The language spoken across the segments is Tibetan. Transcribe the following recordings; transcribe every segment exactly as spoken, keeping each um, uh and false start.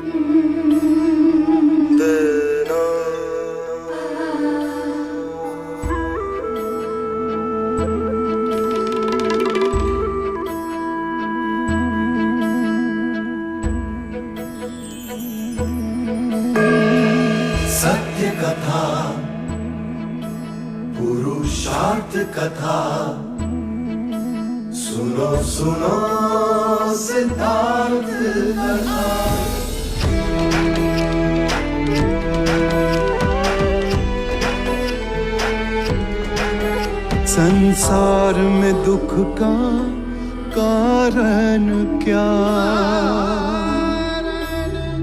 सत्य कथा, पुरुषार्थ कथा, सुनो सुनो सिद्धार्थ कथा। संसार में दुख का कारण क्या?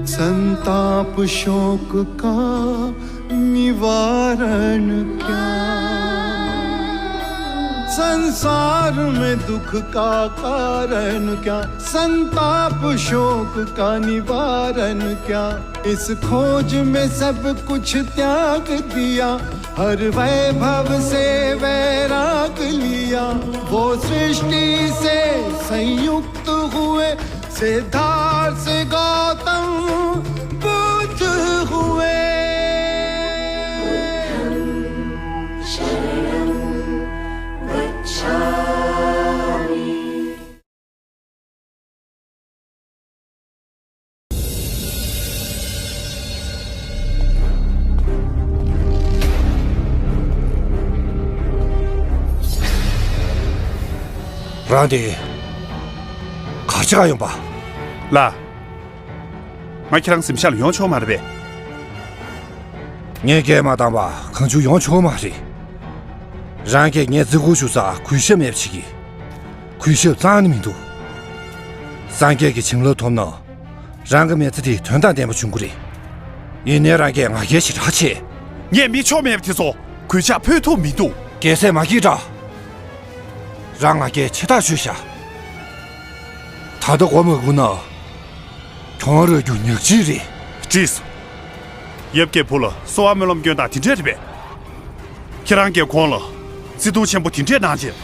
संताप शोक का निवारण क्या? संसार में दुख का कारण क्या? संताप शोक का निवारण क्या? इस खोज में सब कुछ त्याग दिया, हर वैभव से वैराग लिया। वो सृष्टि से संयुक्त हुए, सिद्धार्थ से गौतम बुद्ध हुए। རང་དེ་ག་ཅི་ག་ཡོང་པ། ལ། ང་ཁྱེད་རང་གཟིམ་ཤག་ལ་ཡོང་ཆོག་མ་རེད་པས། ངས་སྐད་མ་བཏང་པ་གང་བྱུང་ཡོང་ཆོག་མ་རེད། རང་གིས་ངས་བརྩི་བཀུར་ཞུ་ས་གུས་ཞབས་མེད་པ་ཞིག་གིས། གུས་ཞབས་རྩ་ནས་མི་འདུག་སངས་རྒྱས་ཀྱི་བྱིན་རླབས་ཐོབ་ན། རང་གི་མི་ཚེ་དེ་དོན་དང་ལྡན་པ་བྱུང་གི་རེད། ཡིན་ནའི་རང་གིས་ང་རྒྱལ་ཞེ་དྲག་བྱེད། ངས་མི་ཆོ་མེད་པ་དེ་ཚོ་གུས་ཕྱག་ཕུལ་ཐུབ་མི་འདུག་རྒྱལ་སྲས་མ་སྐྱིད་དྲག་རང་ང་རྒྱལ་ཆེ་ཐག་ཆོད་ཤག་ད་ལྟ་མགོ་མ་སྒུར་ན། གྱོང་རག་རྒྱུ་ཉག་གཅིག་རེད། བྲིས། ཡབ་ཀྱི་བུ་ལ་གསོལ་བ་སྨོན་ལམ་སྐྱོན་སྟངས་དེ་འདྲས་རེད་པས། ཁྱེད་རང་གིས་ཁོང་ལ་བརྩེ་དུང་ཆེན་པོ་དེ་འདྲས་གནང་རྗེས།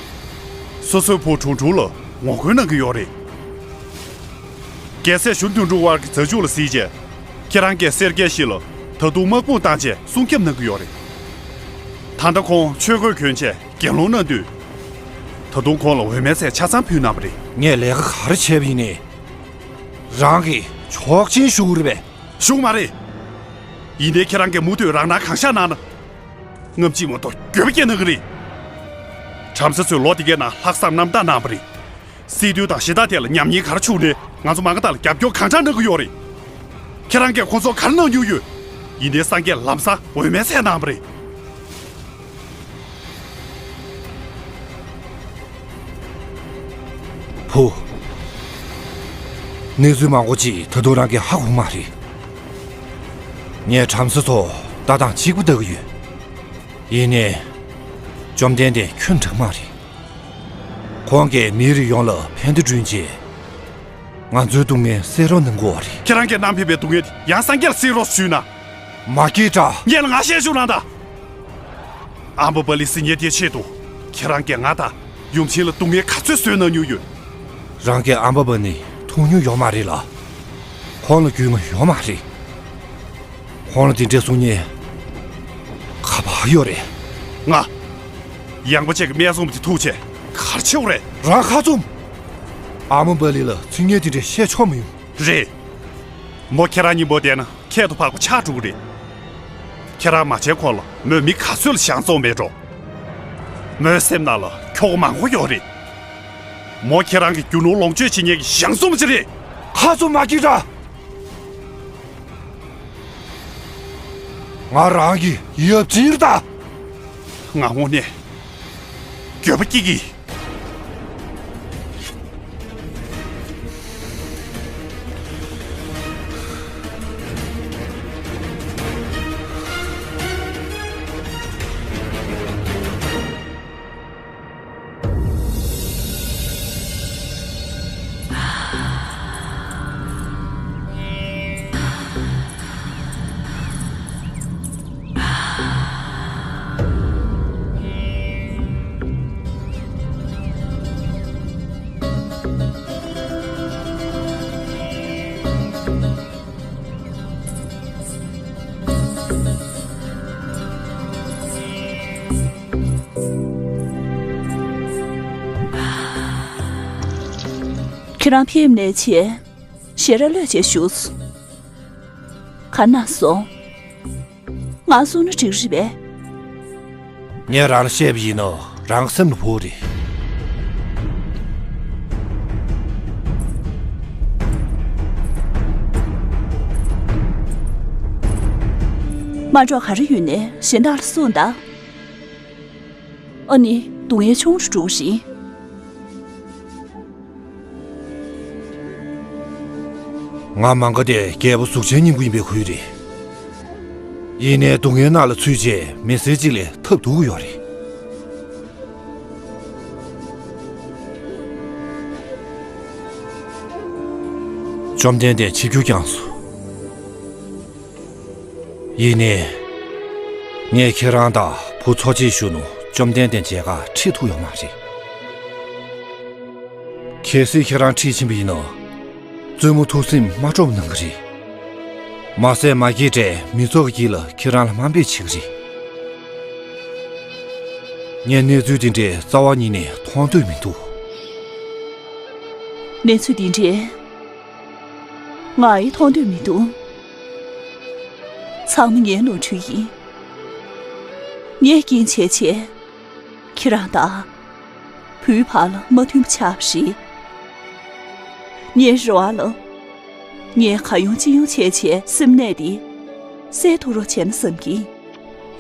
སོ་སོའི་བུ་ཁྲུང་ཁྲུང་ལ་ངོ་རྒོལ་གནང་གི་ཡོད་རེད། རྒྱལ་སྲས་གཞོན་དོན་གྲུབ་དབར་གྱི་མཛའ་གཅུགས་ལ་གཟིགས་རྗེས། ཁྱེད་རང་གིས་སེར་སྐྱའི་གཞི་ལ་ད་དུང་དམག་དཔུང་བཏང་རྗེས་སྲུང་སྐྱོབ་གནང་གི་ཡོད་རེད། ད་ལྟ་ཁོང་ཆོས་གོས་གྱོན་རྗེས་དགེ་སློང་གནང་དུས། ད་དུང་ཁོང་ལ་འོས་མའི་ཚལ་ཆ་ཚང་ཕུལ་གནང་བ་རེད། ངས་ལས་ཀ་ག་རེ་བྱས་པ་ཡིན་ནའི། རང་གིས་ཆོག་མཆན་ཞུ་གི་རེད་པས། ཞུ་གི་མ་རེད། ཡིན་ནའི་ཁྱེད་རང་གིས་མུ་མཐུད་རང་སྣང་གང་ཤར་གནང་ན། སྔ་ཕྱི་མ་གཏོགས་འགྱོད་པ་སྐྱེ་གནང་གི་རེད། བྲམ་ཟེ་ཚོས་ལོ་དེ་གའི་ནང་ལྷག་བསམ་རྣམ་དག་གནང་བ་རེད། སྲིད་དོན་དང་གཞི་བདག་ཐད་ལ་ཉམས་ཉེས་ག་རེ་བྱུང་ནའི་ང་ཚོ་མ་ག་དག་ལ་རྒྱབ་སྐྱོར་གང་དྲག་གནང་གི་ཡོད་རེད། ཁྱེད་རང་གིས་ཁོང་ཚོར་ག་རེ་གནང་མྱོང་ཡོད། ཡིན་ནའི་སངས་རྒྱས་ལམ་སང་འོས་མའི་ཚལ་གནང་བ་རེད། བུ། གནས་ཚུལ་མང་པོ་ཅིག་ད་དུང་རང་གིས་ཧ་གོ་མ་རེད། ངས་བྲམ་ཟེ་ཚོ་ལྟ་སྟངས་གཅིག་པ་ལྟ་གི་ཡོད། ཡིན་ནའི། བཅོམ་ལྡན་འདས་ཁྱོད་འགྲིག་མ་རེད། ཁོང་གིས་མིའི་རིགས་ཡོངས་ལ་ཕན་བདེ་བསྐྲུན་རྗེས། ང་ཚོའི་སྡུག་བསྔལ་སེལ་རོགས་གནང་དགོས་པ་རེད། ཁྱེད་རང་གིས་བསྣམས་ཕེབས་པའི་སྡུག་བསྔལ་དེ་ཡང་སངས་རྒྱས་ལ་སེལ་རོགས་ཞུས་ན། མ་སྐྱིད་དྲག་ངས་ལ་ང་བཤད་ཞུ་རང་ད། ཨ་མ་བ་ལི་སི་ཉེ་དེའི་ཆེད་དུ། ཁྱེད་རང་གིས་ང་དང་ཡུམ་ཆེན་ལ་སྡུག་བསྔལ་ག་ཚོད་བཟོས་གནང་མྱོང་ཡོད། རང་གི་ཨ་མ་བ་ནི་ཐུག་མྱོང་ཡོད་མ་རེད་ལ། ཁོང་ལ་རྒྱུས་མངའ་ཡོད་མ་རེད། ཁོང་ལ་དེ་འདྲས་གསུང་མཁན་ག་པར་ཡོད་རེད། ང་། ཡངས་པ་ཅིག་གི་སྨད་འཚོང་པ་དེ་ཐུག་བྱས་ག་རེ་བྱེད་དགོས་རེད། རང་ཁ་བཙུམ། ཨ་མ་བ་ལི་ལ་ཚིག་ངན་དེ་འདྲས་བཤད་ཆོག་མི་ཡོང་། རེད། མོ་ཁྱེད་རང་གཉིས་པོ་བསྡད་ན་ཁྱད་དུ་འཕགས་པ་ཆགས་འགྲོ་གི་རེད། ཁྱེད་རང་མ་བྱན་ཁོང་ལ་མོས་མི་ག་ཚོད་ལ་བྱམས་བརྩེ་མེད་འགྲོ། མོའི་སེམས་ནང་ལ་ཁྱོ་ག་མང་པོ་ཡོད་རེད། མོ་ཁྱེད་རང་གི་རྒྱུ་ནོར་ལོངས་སྤྱོད་བྱེད་མཁན་གྱི་ཞང་བཙུན་མ་ཅིག་རེད། ཁ་བཙུམ། མ་སྐྱིད་དྲག་ང་རང་གི་ཡབ་ཆེན་རེད་ད། ང་དངོས་གནས་འགྱོད་པ་སྐྱེ་གི། ཁྱེད་རང་ཕེབས་ནས་བྱས། ཞལ་རས་གློད་བྱས་བཞུགས་སོ། ག་ན་སོང་། ང་གསུང་ན་འགྲིག་རེད་པས། ངས་རང་ལ་བཤད་པ་ཡིན་ནོ། རང་སེམས་ལ་བོར་རེད། མ་འགྲོ་ག་རེ་ཡོད་ནས་གཞན་དག་ལ་གསུངས་དང་། ཨ་ནི་སྡུག་བསྔལ་ཆུང་རུ་འགྲོ་གི་རེད། ང་མ་འགའ་དེ་རྒྱལ་པོ་གཟུགས་ཅན་སྙིང་པོ་ཡིན་པའི་ཁུལ་རེད། ཡིན་ནའི་སྡུག་བསྔལ་ནང་ལ་ཚུད་རྗེས་མི་སེར་གཅིག་ལས་ཐབས་སྡུག་གི་ཡོད་རེད། བཅོམ་ལྡན་འདས་ཆིབས་བསྒྱུར་བསྐྱངས་སོ། ཡིན་ནའི། ངས་ཁྱེད་རང་དང་བུ་འཚོ་བྱེད་བཞུགས་ནོ་བཅོམ་ལྡན་འདས་མཇལ་ཁ་ཁྲིད་ཐུབ་ཡོད་མ་རེད། གལ་སྲིད་ཁྱེད་རང་ཁྲིད་ཕྱིན་པ་ཡིན་ནོ། བཙུན་མོ་ཐུགས་སེམས་མ་སྤྲོ་བ་གནང་གི་རེད། མ་ཟད་མ་སྐྱེས་དགྲས་མི་ཚོགས་ཀྱི་དཀྱིལ་ལ་ཁྱེད་རང་ལ་དམའ་འབེབས་བྱེད་ཀྱི་རེད། ངས་གནས་ཚུལ་འདི་འདྲའི་རྩ་བ་ཉིད་ནས་མཐོང་འདོད་མི་འདུག་གནས་ཚུལ་འདི་འདྲའི། ང་ཡི་མཐོང་འདོད་མི་འདུག་ཚང་མ་ངའི་ནོར་འཁྲུལ་ཡིན། ངས་རྐྱེན་བྱས་བྱས། ཁྱེད་རང་དང་། བུའི་བར་ལ་མ་མཐུན་པ་ཆགས་པ་རེད། ངའི་རེ་བ་ལ། ངས་གང་ཡོང་ཅི་ཡོང་བྱས་བྱས་སེམས་ནད་འདི། སེལ་ཐུབ་རོགས་བྱས་ན་བསམ་གྱི།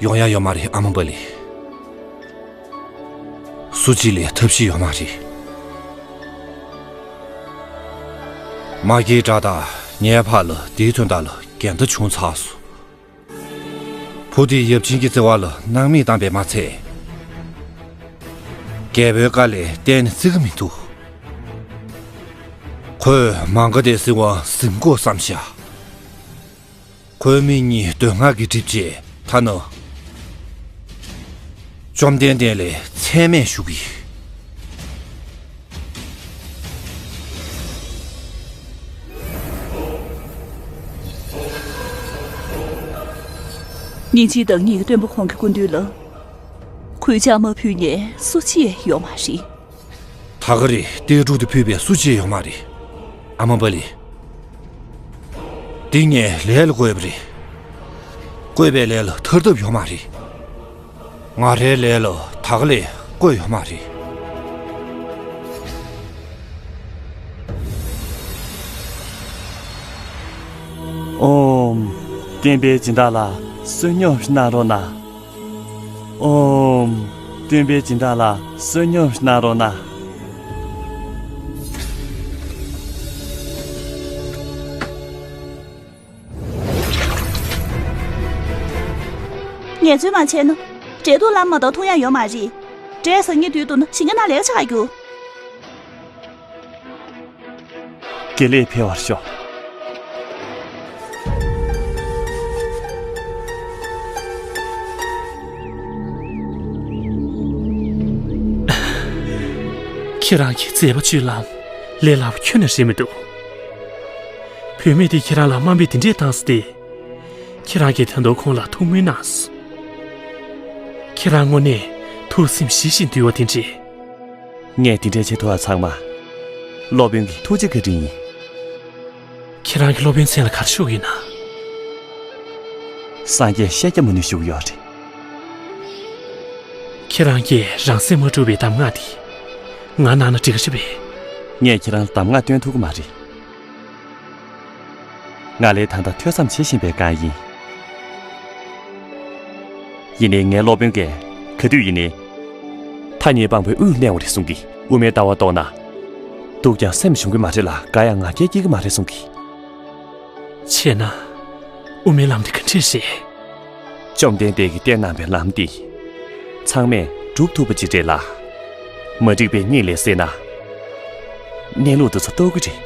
ཡོང་ཡ་ཡོད་མ་རེད་ཨ་མ་པ་ལི། སུ་གཅིག་ལས་ཐབས་ཤེས་ཡོད་མ་རེད། མ་སྐྱེས་དགྲ་དང་ངའི་བར་ལ་དེའི་དོན་དག་ལ་འགལ་ཟླ་བྱུང་ཚར་སོང་། བུ་དེ་ཡབ་ཆེན་གྱི་བརྩེ་བ་ལ་སྣང་མེད་བཏང་བས་མ་ཚད། རྒྱལ་པོའི་བཀའ་ལས་གཏན་ནས་བརྩི་གི་མི་འདུག་ཁོས་མ་འགའ་དེ་སྲིད་དབང་ཟིན་དགོས་བསམ་བཞག་ཁོའི་མིག་གཉིས་འདོད་སྔགས་ཀྱིས་བསྒྲིབས་རྗེས་ཐ་ན། བཅོམ་ལྡན་འདས་ལས་མཚན་སྨད་ཞུ་གི། ཉིན་གཅིག་བདག་ཉིད་ཀྱི་སྟོན་པ་ཁོང་གི་སྐུ་མདུན་ལ། གུས་ཕྱག་མ་ཕུལ་མཁན་སུ་གཅིག་ཡོད་མ་རེད། ད་ག་རེ་གཏེར་སྒྲུག་དེ་ཕུལ་བའི་སུ་གཅིག་ཡོད་མ་རེད། ཨ་མ་པ་ལི། འདི་ངའི་ལས་ལ་བཀོད་པ་རེད། བཀོད་པའི་ལས་ལ་ཐར་ཐབས་ཡོད་མ་རེད། ང་རའི་ལས་ལ་ད་ག་ལས་བཀོད་ཡོད་མ་རེད། ཨོམ། བསྟན་པའི་སྦྱིན་བདག་ལ་བསོད་སྙོམས་གནང་རོགས་གནང་། ཨོམ། སྟོན་པའི་སྦྱིན་བདག་ལ་བསོད་སྙོམས་གནང་རོགས་གནང་། ངལ་རྩོལ་མ་བྱས་ན། འབྲས་ཐུག་ལ་མ་གཏོགས་འཐུང་ཡ་ཡོད་མ་རེད། འབྲས་ཟ་སྙིང་འདོད་འདུག་ན་ཞིང་ཁ་ནང་ལས་ཀ་བྱེད་ག་རྒྱུགས། དགེ་ལེགས་འཕེལ་བར་ཤོག་ཁྱེད་རང་གི་མཛད་པ་སྤྱོད་ལམ་ལས་སླ་བ་ཁྱོན་ནས་རེད་མི་འདུག་བུད་མེད་དེ་ཁྱེད་རང་ལ་དམའ་འབེབས་དེ་འདྲས་བཏང་སྟེ། ཁྱེད་རང་གིས་ད་དུང་ཁོང་ལ་ཐུགས་སྨོན་གནང་སོང་། ཁྱེད་རང་དངོས་གནས་ཐུགས་སེམས་ཞི་ཞིང་དུལ་བ་དེ་འདྲས། ངས་དེ་འདྲའི་བྱེད་ཐུབ་པ་ཚང་མ། སློབ་དཔོན་གྱི་ཐུགས་རྗེ་བཀའ་དྲིན་ཡིན། ཁྱེད་རང་གི་སློབ་དཔོན་མཚན་ལ་ག་རེ་ཞུ་གི་ཡིན་ན། སངས་རྒྱས་ཤཱཀྱ་མུ་ནེ་ཞུ་གི་ཡོད་རེད། ཁྱེད་རང་གིས་རང་སེམས་མ་དཀྲུགས་པའི་གདམས་ངག་དེ། ང་གནང་ན་འགྲིག་གི་རེད་པས། ངས་ཁྱེད་རང་ལ་གདམས་ངག་སྟོན་ཐུབ་ཀྱི་མ་རེད། ང་ལས་ད་ལྟ་ཐོས་བསམ་བྱེད་བཞིན་པའི་སྒང་ཡིན། ཡིན་ནའི་ངའི་སློབ་དཔོན་གྱིས་ག་དུས་ཡིན་ནའི། མཐའ་གཉིས་སྤངས་པའི་དབུས་གནས་པ་རེད་གསུང་གི། དབུ་མའི་ལྟ་བ་རྟོགས་ན། སྡུག་ཀྱང་སེམས་ཞུམ་གྱི་མ་རེད་ལ་དགའ་ཡང་ང་རྒྱལ་སྐྱེ་གི་མ་རེད་གསུང་གི། བྱས་ན། དབུ་མའི་ལམ་དེ་ག་འདྲས་རེད། བཅོམ་ལྡན་འདས་ཀྱིས་བསྟན་གནང་བའི་ལམ་འདི། ཚང་མས་སྒྲུབ་ཐུབ་པ་ཅིག་རེད་ལ། མ་འགྲིག་པའི་གཉིད་ལས་སད་ན། གནས་ལུགས་འདི་ཚོ་རྟོགས་ཀྱི་རེད།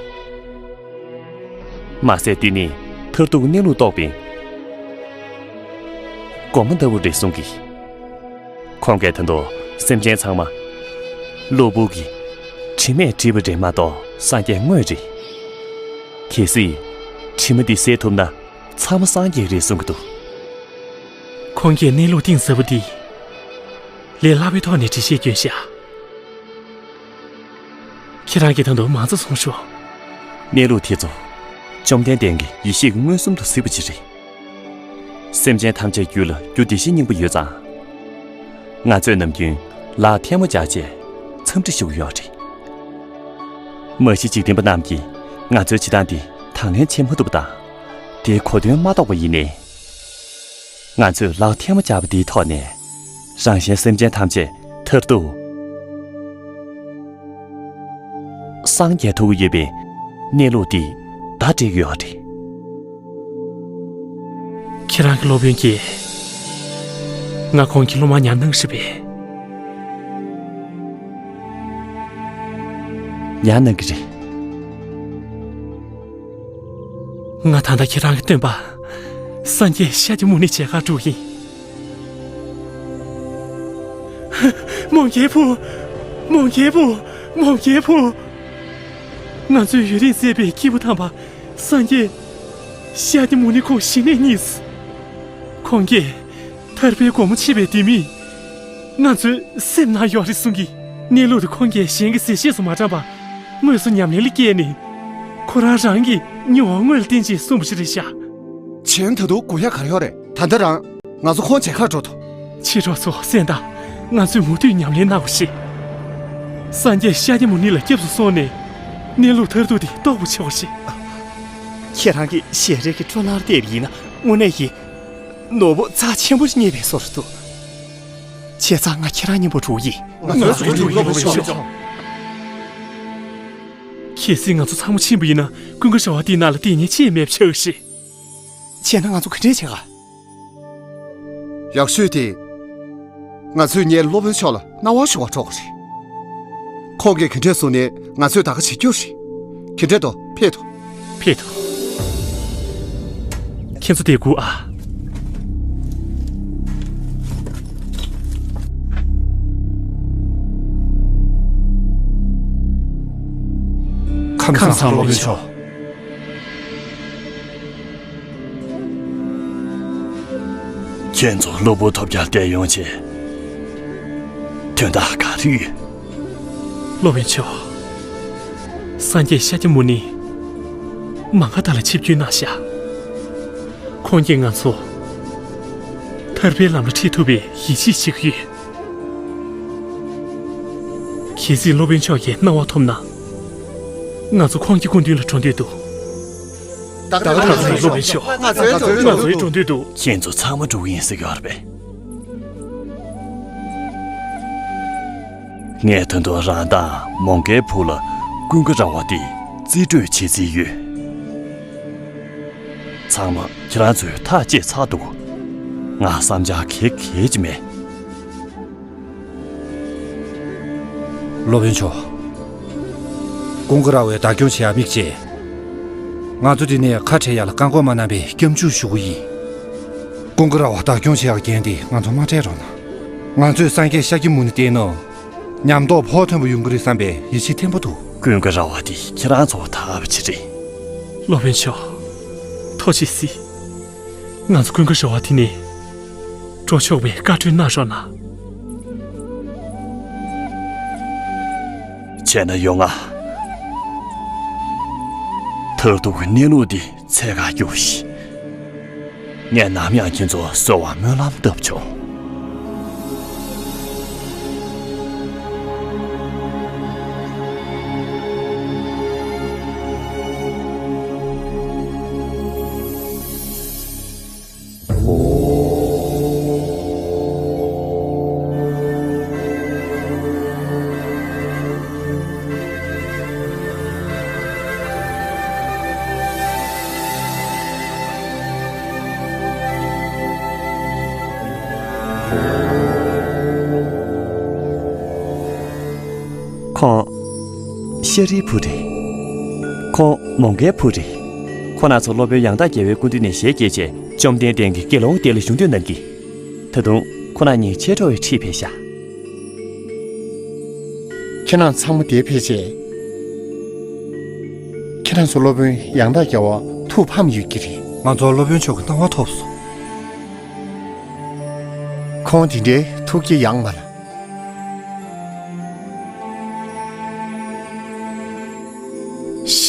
མ་ཟད་འདི་ནི་མཐར་ཐུག་གནས་ལུགས་རྟོགས་པའི་སྒོ་མོ་ལྟ་བུ་རེད་གསུང་གི། ཁོང་གིས་ད་དུང་སེམས་ཅན་ཚང་མ་གློ་བུར་གྱི་དྲི་མས་བསྒྲིབས་པ་རེད་མ་གཏོགས་སངས་རྒྱས་དངོས་རེད། གལ་སྲིད་དྲི་མ་འདི་སེལ་ཐུབ་ན། ཚང་མ་སངས་རྒྱས་རེད་གསུང་གི་འདུག་ཁོང་གིས་གནས་ལུགས་གཏིང་ཟབ་པོ་འདི་ལས་སླ་པོའི་ཐོག་ནས་འགྲེལ་བཤད་བསྐྱོན་ཤག་ཁྱེད་རང་གིས་ད་དུང་མང་ཙམ་གསུངས་ཤོག་གནས་ལུགས་དེ་ཚོ་བཅོམ་ལྡན་འདས་ཀྱི་ཡེ་ཤེས་ཀྱིས་མངོན་སུམ་དུ་གཟིགས་པ་ཅིག་རེད། སེམས་ཅན་ཐམས་ཅད་རྒྱུད་ལ་རྒྱུ་བདེ་གཤེགས་སྙིང་པོ་ཡོད་ཙང་། ང་ཚོས་ནམ་རྒྱུན་ལག་ཐལ་མོ་སྦྱར་བྱས་འཚམས་འདྲི་ཞུ་གི་ཡོད་རེད། མ་གཞི་འཇིག་རྟེན་པ་རྣམས་ཀྱིས་ང་ཚོའི་བྱེད་སྟངས་འདི་དང་ལེན་བྱེད་མ་ཐུབ་པ་དང་། དེའི་གོ་དོན་མ་རྟོགས་པ་ཡིན་ནའི། ང་ཚོས་ལག་ཐལ་མོ་སྦྱར་བ་འདིའི་ཐོག་ནས། རང་གཞན་སེམས་ཅན་ཐམས་ཅད་མཐར་ཐུག་སངས་རྒྱས་ཐུབ་ཀྱི་ཡོད་པའི་གནས་ལུགས་འདི་བརྡ་སྤྲད་ཀྱི་ཡོད་རེད། ཁྱེད་རང་གི་སློབ་དཔོན་གྱིས་ང་ཁོང་གི་སློབ་མ་ཉར་གནང་ཞེས་པས། ཉར་གནང་གི་རེད། ང་ད་ལྟ་ཁྱེད་རང་གི་སྟོན་པ་སངས་རྒྱས་ཤཱཀྱ་མུ་ནི་མཇལ་ཁ་འགྲོ་གི་ཡིན། མོའུ་འགལ་བུ། མོའུ་འགལ་བུ། མོའུ་འགལ་བུ། ང་ཚོས་ཡུན་རིང་བཙལ་བའི་སྐྱེས་བུ་དམ་པ་སངས་རྒྱས་ཤཱཀྱ་མུ་ནི་ཁོང་གཞི་ནས་རྙེད་སོང་། ཁོང་གིས་ཐར་པའི་སྒོ་མོ་ཕྱེ་བའི་ལྡེ་མིག་ང་ཚོའི་སེམས་ནང་ཡོད་རེད་གསུང་གི། གནས་ལུགས་དེ་ཁོང་གིས་གཞན་གྱི་ཟེར་བཤད་སུ་མ་དྲངས་པར་དངོས་སུ་ཉམས་ལེན་ལ་བསྐྱལ་ནས། ཁོ་རང་རང་གི་མྱོང་བ་དངོས་ལ་བརྟེན་ཅིང་གསུངས་པ་ཞིག་རེད་ཤག་གཞན་ད་དུང་དགོས་ཡ་ག་རེ་ཡོད་རེད། ད་ལྟ་རང་ང་ཚོ་ཁོང་མཇལ་ཁར་འགྲོ་ཐུབ། མཆེད་གྲོགས་ཚོ་གསན་དང་། ང་ཚོས་མུ་མཐུད་ཉམས་ལེན་གནང་བ་ཞིག་སངས་རྒྱས་ཤཱཀྱ་མུ་ནི་ལ་སྐྱབས་སུ་སོང་ནས། གནས་ལུགས་མཐར་ཐུག་དེ་རྟོགས་པ་བྱེད་དགོས་ཤིག་ཁྱེད་རང་གིས་ཞལ་རས་ཀྱི་སྤྲོ་སྣང་བལྟས་པ་ཡིན་ན། དངོས་གནས་ཀྱི་ནོར་བུ་རྩ་ཆེན་པོ་རྙེད་པའི་བཟོ་འདྲ་འདུག་བྱས་ཙང་ང་ཁྱེད་རང་མཉམ་པོ་འགྲོ་གི་ཡིན། ང་ཚོ་འགྲོ་གི་ཡིན། གལ་སྲིད་ང་ཚོ་ཚང་མ་ཕྱིན་པ་ཡིན་ན། ཀུན་དགའ་ར་བ་དེའི་ནང་ལ་བསྡད་མཁན་ཅི་ཡང་མེད་པ་ཆགས་ཀྱི་རེད། བྱས་ན་ང་ཚོ་ག་འདྲས་བྱེད་ག་ཡག་ཤོས་དེ། ང་ཚོས་ངའི་སློབ་དཔོན་མཆོག་ལ་གནང་བ་ཞུ་བར་འགྲོ་དགོས་རེད། ཁོང་གིས་ག་འདྲས་གསུངས་ནའི་ང་ཚོས་ད་ག་བྱེད་རྒྱུ་རེད། ག་འདྲས་འདུག་ཕེབས་ཐུབ། ཕེབས་ཐུབ། ཁྱེད་ཚོ་དེ་དགོས་ཨ། ཁམས་བཟང་སློབ་དཔོན་མཆོག་ཁྱེད་ཚོ་གློ་བུར་ཐོལ་རྒྱག་བསྡད་ཡོང་ཆེད་དོན་དག་ག་རེ་ཡོད། སློབ་དཔོན་མཆོག་སངས་རྒྱས་ཤཱཀྱ་མུ་ནི་མ་ག་དྷ་ལ་ཆིབས་བསྒྱུར་གནང་ཤག་ཁོང་གིས་ང་ཚོ་ཐར་པའི་ལམ་ལ་ཁྲིད་ཐུབ་པའི་ཡིད་ཆེས་བྱེད་ཀྱི་ཡོད། གལ་སྲིད་སློབ་དཔོན་མཆོག་གི་གནང་བ་ཐོབ་ན། ང་ཚོ་ཁོང་གི་སྐུ་མདུན་ལ་འགྲོ་འདོད་འདུག་ད་ག་ད་ག་སློབ་དཔོན་མཆོག་ང་ཚོའི་འགྲོ་འདོད་འདུག་ཁྱེད་ཚོ་ཚང་མ་འགྲོ་གི་ཡིན་ཟེར་གྱི་ཡོད་རེད་པས། ངས་ད་དུང་རང་དང་མོའུ་འགལ་བུ་ལ་ཀུན་དགའ་ར་བ་དེ་རྩིས་སྤྲོད་བྱེད་རྩིས་ཡོད། ཚང་མ་ཁྱེད་རང་ཚོས་ཐག་བཅད་ཚར་འདུག་ང་བསམ་འཆར་ག་གེ་ཅིག་མེད། སློབ་དཔོན་མཆོག་ཀུན་དགའ་ར་བས་བདག་སྐྱོང་བྱེད་ཡག་དམིགས་བྱས། ང་ཚོ་འདི་ནས་ཁ་བྲལ་ཡག་ལ་བཀག་འགོག་མ་གནང་བའི་སྐྱབས་འཇུག་ཞུ་གི་ཡིན། ཀུན་དགའ་ར་བ་བདག་སྐྱོང་བྱེད་ཡག་འགན་དེ་ང་ཚོ་མ་སྤྲད་རོགས་གནང་། ང་ཚོས་སངས་རྒྱས་ཤཱཀྱ་མུ་ནི་བསྟེན་ན། ཉམས་རྟོགས་ཕོག་ཐོན་པོ་ཡོང་གི་རེད་བསམ་པའི་ཡིད་ཆེས་བརྟན་པོ་འདུག་ཀུན་དགའ་ར་བ་དེ་ཁྱེད་རང་ཚོ་ཐར་བ་ཅིག་རེད། སློབ་དཔོན་མཆོག་ཐུགས་རྗེ་གཟིགས། ང་ཚོ་ཀུན་དགའ་ར་བ་དེ་ནས་འགྲོ་ཆོག་པའི་བཀའ་འཁྲོལ་གནང་རོགས་གནང་། བྱས་ན་ཡོང་ང་། མཐར་ཐུག་གི་གནས་ལུགས་འདི་འཚོལ་ག་རྒྱུགས་ཤིག་ངས་ནམ་ཡང་ཁྱེད་ཚོ་གསོལ་བ་སྨོན་ལམ་བཏབ་ཆོག་ཁོང་ཤཱ་རིའི་བུ་རེད། ཁོང་མོའུ་འགལ་བུ་རེད། ཁོང་རྣམ་ཚོ་སློབ་དཔོན་ཡང་དག་རྒྱལ་བའི་སྐུ་མདུན་ནས་ཞལ་གྱེས་རྗེས་བཅོམ་ལྡན་འདས་ཀྱི་དགེ་སློང་སྡེ་ལ་ཞུགས་འདོད་གནང་གིས། ད་དུང་ཁོང་རྣམ་གཉིས་མཆེད་གྲོགས་ཡོད་ཁྲིད་ཕེབས་ཤག་ཁྱེད་རང་ཚང་མ་འདིར་ཕེབས་རྗེས། ཁྱེད་རང་ཚོ་སློབ་དཔོན་ཡང་དག་རྒྱལ་བ་ཐུགས་ཕམ་ཡོད་ཀྱི་རེད། ང་ཚོ་སློབ་དཔོན་མཆོག་གི་གནང་བ་ཐོབ་སོང་། ཁོང་དེ་འདྲའི་ཐུགས་ཀྱི་ཡངས་མ་ལ།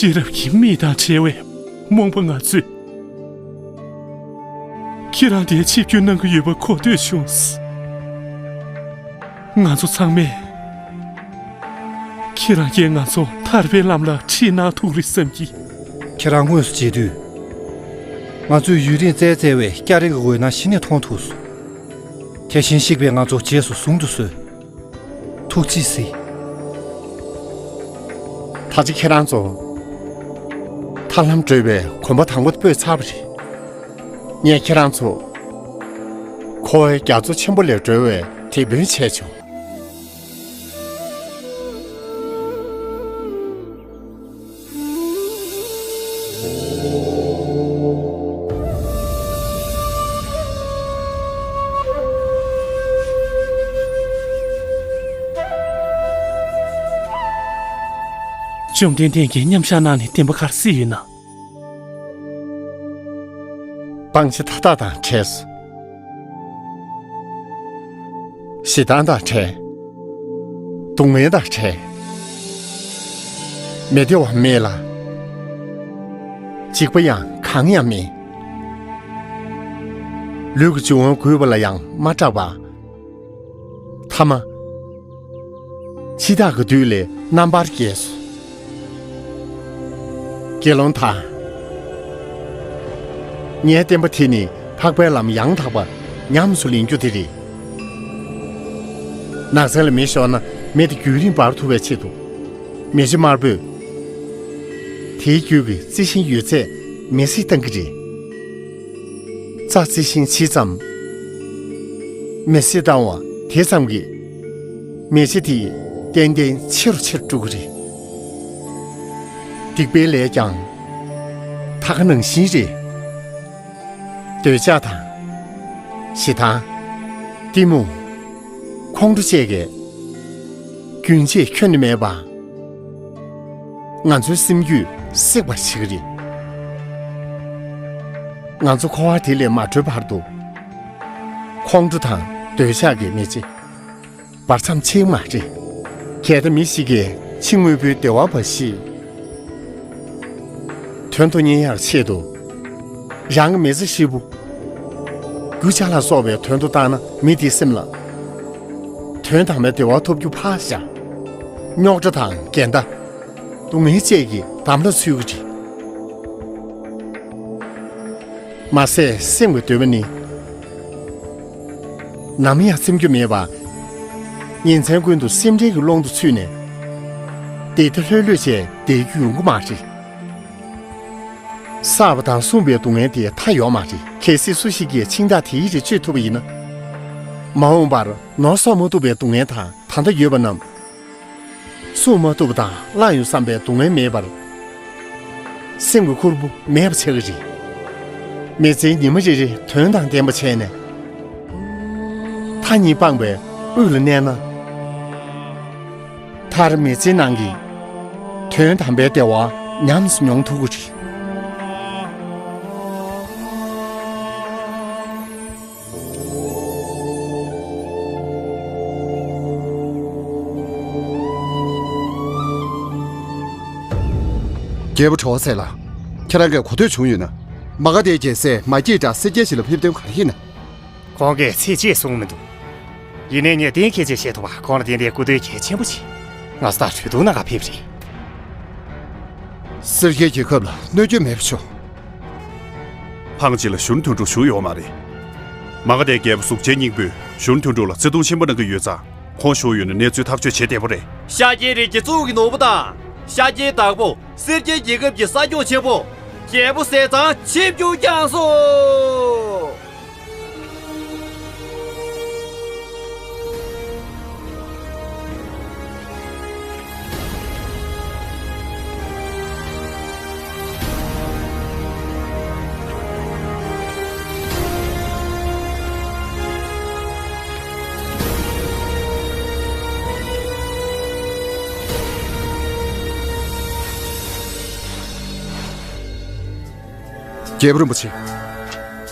སྐྱེས་རབས་ཀྱི་མིག་དང་བྲལ་བའི་རྨོངས་པ་ང་ཚོས། ཁྱེད་རང་དེར་ཆིབས་བསྒྱུར་གནང་གི་ཡོད་པ་གོ་ཐོས་བྱུང་། ང་ཚོ་ཚང་མས། ཁྱེད་རང་གིས་ང་ཚོ་ཐར་པའི་ལམ་ལ་ཁྲིད་གནང་ཐུབ་རེད་བསམ་གྱི། ཁྱེད་རང་དངོས་སུ་མཇལ་དུས། ང་ཚོས་ཡུན་རིང་བཙལ་བཙལ་བའི་སྐྱ་རེངས་ཀྱི་འོད་སྣང་གཞི་ནས་མཐོང་ཐུབ་སོང་། དེ་བཞིན་གཤེགས་པས་ང་ཚོ་རྗེས་སུ་བཟུང་དུ་གསོལ། ཐུགས་རྗེས་གཟིགས། ད་ཆ་ཁྱེད་རང་ཚོ། ཐར་ལམ་བགྲོད་པའི་གོམ་པ་དང་པོ་སྤོས་ཚར་བ་རེད། ངས་ཁྱེད་རང་ཚོ། འཁོར་བའི་རྒྱ་མཚོ་ཆེན་པོ་ལས་སྒྲོལ་བའི་དེད་དཔོན་བྱས་ཆོག། བཅོམ་ལྡན་འདས་ཀྱིས་མཉམ་བཞག་གནང་ནས་བདེན་པ་ག་རེ་གཟིགས་ཡོད་ན། སྤང་བྱ་མཐའ་དག་དང་བྲལ་སོང་། ཞེ་སྡང་དང་བྲལ། སྡུག་བསྔལ་དང་བྲལ། མི་བདེ་བ་མེད་ལ། འཇིགས་པ་ཡང་གང་ཡང་མེད། ལུས་ཀྱི་འབྱུང་བ་རྒུད་པ་ལ་ཡང་མ་སྐྲག་པ། ཐ་མ། འཆི་བདག་གི་བདུད་ལས་རྣམ་པར་རྒྱལ་སོང་། དགེ་སློང་དག། ངའི་བསྟན་པ་དེ་ནི་འཕགས་པའི་ལམ་ཡང་དག་པ་ཉམས་སུ་ལེན་རྒྱུ་དེ་རེད། ནགས་ཚལ་ལ་མེ་ཤོར་ན་མེ་དེ་རྒྱུན་རིང་འབར་ཐུབ་པའི་ཆེད་དུ། མེ་ལྕེ་དམར་པོས་དེའི་རྒྱུད་ཀྱི་རྩི་ཤིང་ཡོད་ཚད་མེ་བསྲེགས་བཏང་གི་རེད། རྩྭ་རྩི་ཤིང་ཇི་ཙམ་མེ་བསྲེགས་བཏང་བ་དེ་ཙམ་གྱིས་མེ་ལྕེ་དེ་ཏན་ཏན་ཆེ་རུ་ཆེ་རུ་འགྲོ་གི་རེད། སྡིག་པའི་ལས་ཀྱང་ད་ག་ནང་བཞིན་རེད། འདོད་ཆགས་དང་། ཞེ་སྡང་། གཏི་མུག་ཁོང་ཁྲོ་བཅས་ཀྱིས་རྒྱུན་ཆད་ཁྱོན་ནས་མེད་པ། ང་ཚོའི་སེམས་རྒྱུད་བསྲེག་པར་བྱེད་ཀྱི་རེད། ང་ཚོ་འཁོར་བ་དེ་ལས་མ་གྲོལ་བར་དུ། ཁོང་ཁྲོ་དང་འདོད་ཆགས་ཀྱི་མེ་ལྕེ་འབར་མཚམས་ཆད་མ་རེད། གལ་ཏེ་མི་ཞིག་གིས་ཕྱི་དངོས་པོའི་བདེ་བ་འབའ་ཞིག་དོན་དུ་གཉེར་ཡག་ཆེད་དུ། རང་གི་མི་ཚེ་ཧྲིལ་པོ། རྒྱུ་ཆ་ལ་སོགས་པའི་དོན་དུ་བཏང་ན། མི་དེའི་སེམས་ལ་དོན་དམ་པའི་བདེ་བ་ཐོབ་རྒྱུ་ཕར་བཞག་རྙོག་དྲ་དང་འགལ་ཟླ། སྡུག་བསྔལ་བཅས་ཀྱི་འདམ་ལ་ཚུད་ཀྱི་རེད། མ་ཟད་སེམས་ཀྱི་འདོད་པ་ནི། ནམ་ཡང་ཚིམ་རྒྱུ་མེད་པ། ཉིན་མཚན་ཀུན་ཏུ་སེམས་ཁྲལ་གྱི་ཀློང་དུ་ཚུད་ནས། བདེ་བདེ་ལྷོད་ལྷོད་བྱས་བསྡད་རྒྱུ་ཡོང་གི་མ་རེད། བསགས་པ་དང་བསྲུངས་པའི་སྡུག་བསྔལ་དེ་མཐའ་ཡོད་མ་རེད། གལ་སྲིད་སུ་ཞིག་གིས་འཆིང་ཐག་དེའི་རིགས་གཅོད་ཐུབ་པ་ཡིན་ན། མ་འོངས་པར་ནོར་གསོག་མ་ཐུབ་པའི་སྡུག་བསྔལ་དང་། ད་ལྟ་ཡོད་པ་རྣམས་བསྲུང་མ་ཐུབ་པ་དང་བླངས་ཡོད་བསམ་པའི་སྡུག་བསྔལ་མེད་པར། སེམས་ཀྱི་ཁུར་པོ་མེད་པ་ཆགས་ཀྱི་རེད། མི་ཚེའི་ཉི་མ་རེ་རེ་དོན་དང་ལྡན་པ་བྱས་ནས། མཐའ་གཉིས་སྤངས་པའི་དབུས་ལ་གནས་ན། མཐར་མི་ཚེའི་ནང་གི་དོན་དམ་པའི་བདེ་བ་ཉམས་སུ་མྱོང་ཐུབ་ཀྱི་རེད། རྒྱལ་པོ་གྲོགས་ཚེ་ལགས། ཁྱེད་རང་གིས་གོ་ཐོས་བྱུང་ཡོད་ན། མ་ག་དྷའི་རྒྱལ་སྲས་མ་སྐྱེས་དགྲ་སེར་སྐྱའི་ཞི་ལ་ཕེབས་དོན་ག་རེ་ཡིན་ན། ཁོང་གིས་ཚིག་གཅིག་གསུངས་མི་འདུག་ཡིན་ནའི་ངས་གཏན་འཁེལ་ཅིག་བཤད་ཐུབ་པ། ཁོང་ལ་ཏན་ཏན་སྐུ་དོན་གལ་ཆེན་པོ་ཆེ། ང་ཚོ་ད་གྲོས་བསྡུར་གནང་ག་ཕེབས་རེད། སེར་སྐྱའི་རྒྱལ་ཁབ་ལ་གནོད་སྐྱོན་མེད་པ་བྱུང་། ཕངས་ཅིག་ལ་གཞོན་དོན་གྲུབ་བཞུགས་ཡོད་མ་རེད། མ་ག་དྷའི་རྒྱལ་པོ་གཟུགས་ཅན་སྙིང་པོས་གཞོན་དོན་གྲུབ་ལ་བརྩེ་དུང་ཆེན་པོ་གནང་གི་ཡོད་ཙང་། ཁོང་བཞུགས་ཡོད་ན་གནས་ཚུལ་ཐག་གཅོད་བྱེད་བདེ་པོ་རེད། ཤཱཀྱའི་རིགས་ཀྱི་གཙུག་གི་ནོར་བུ་དང་། ཤཱཀྱའི་བདག་པོ་སེར་སྐྱའི་རྒྱལ་ཁབ་ཀྱི་ས་སྐྱོང་ཆེན་པོ། རྒྱལ་པོ་ཟས་གཙང་ཆིབས་བསྒྱུར་བསྐྱངས་སོ། རྒྱལ་པོ་རིན་པོ་ཆེ།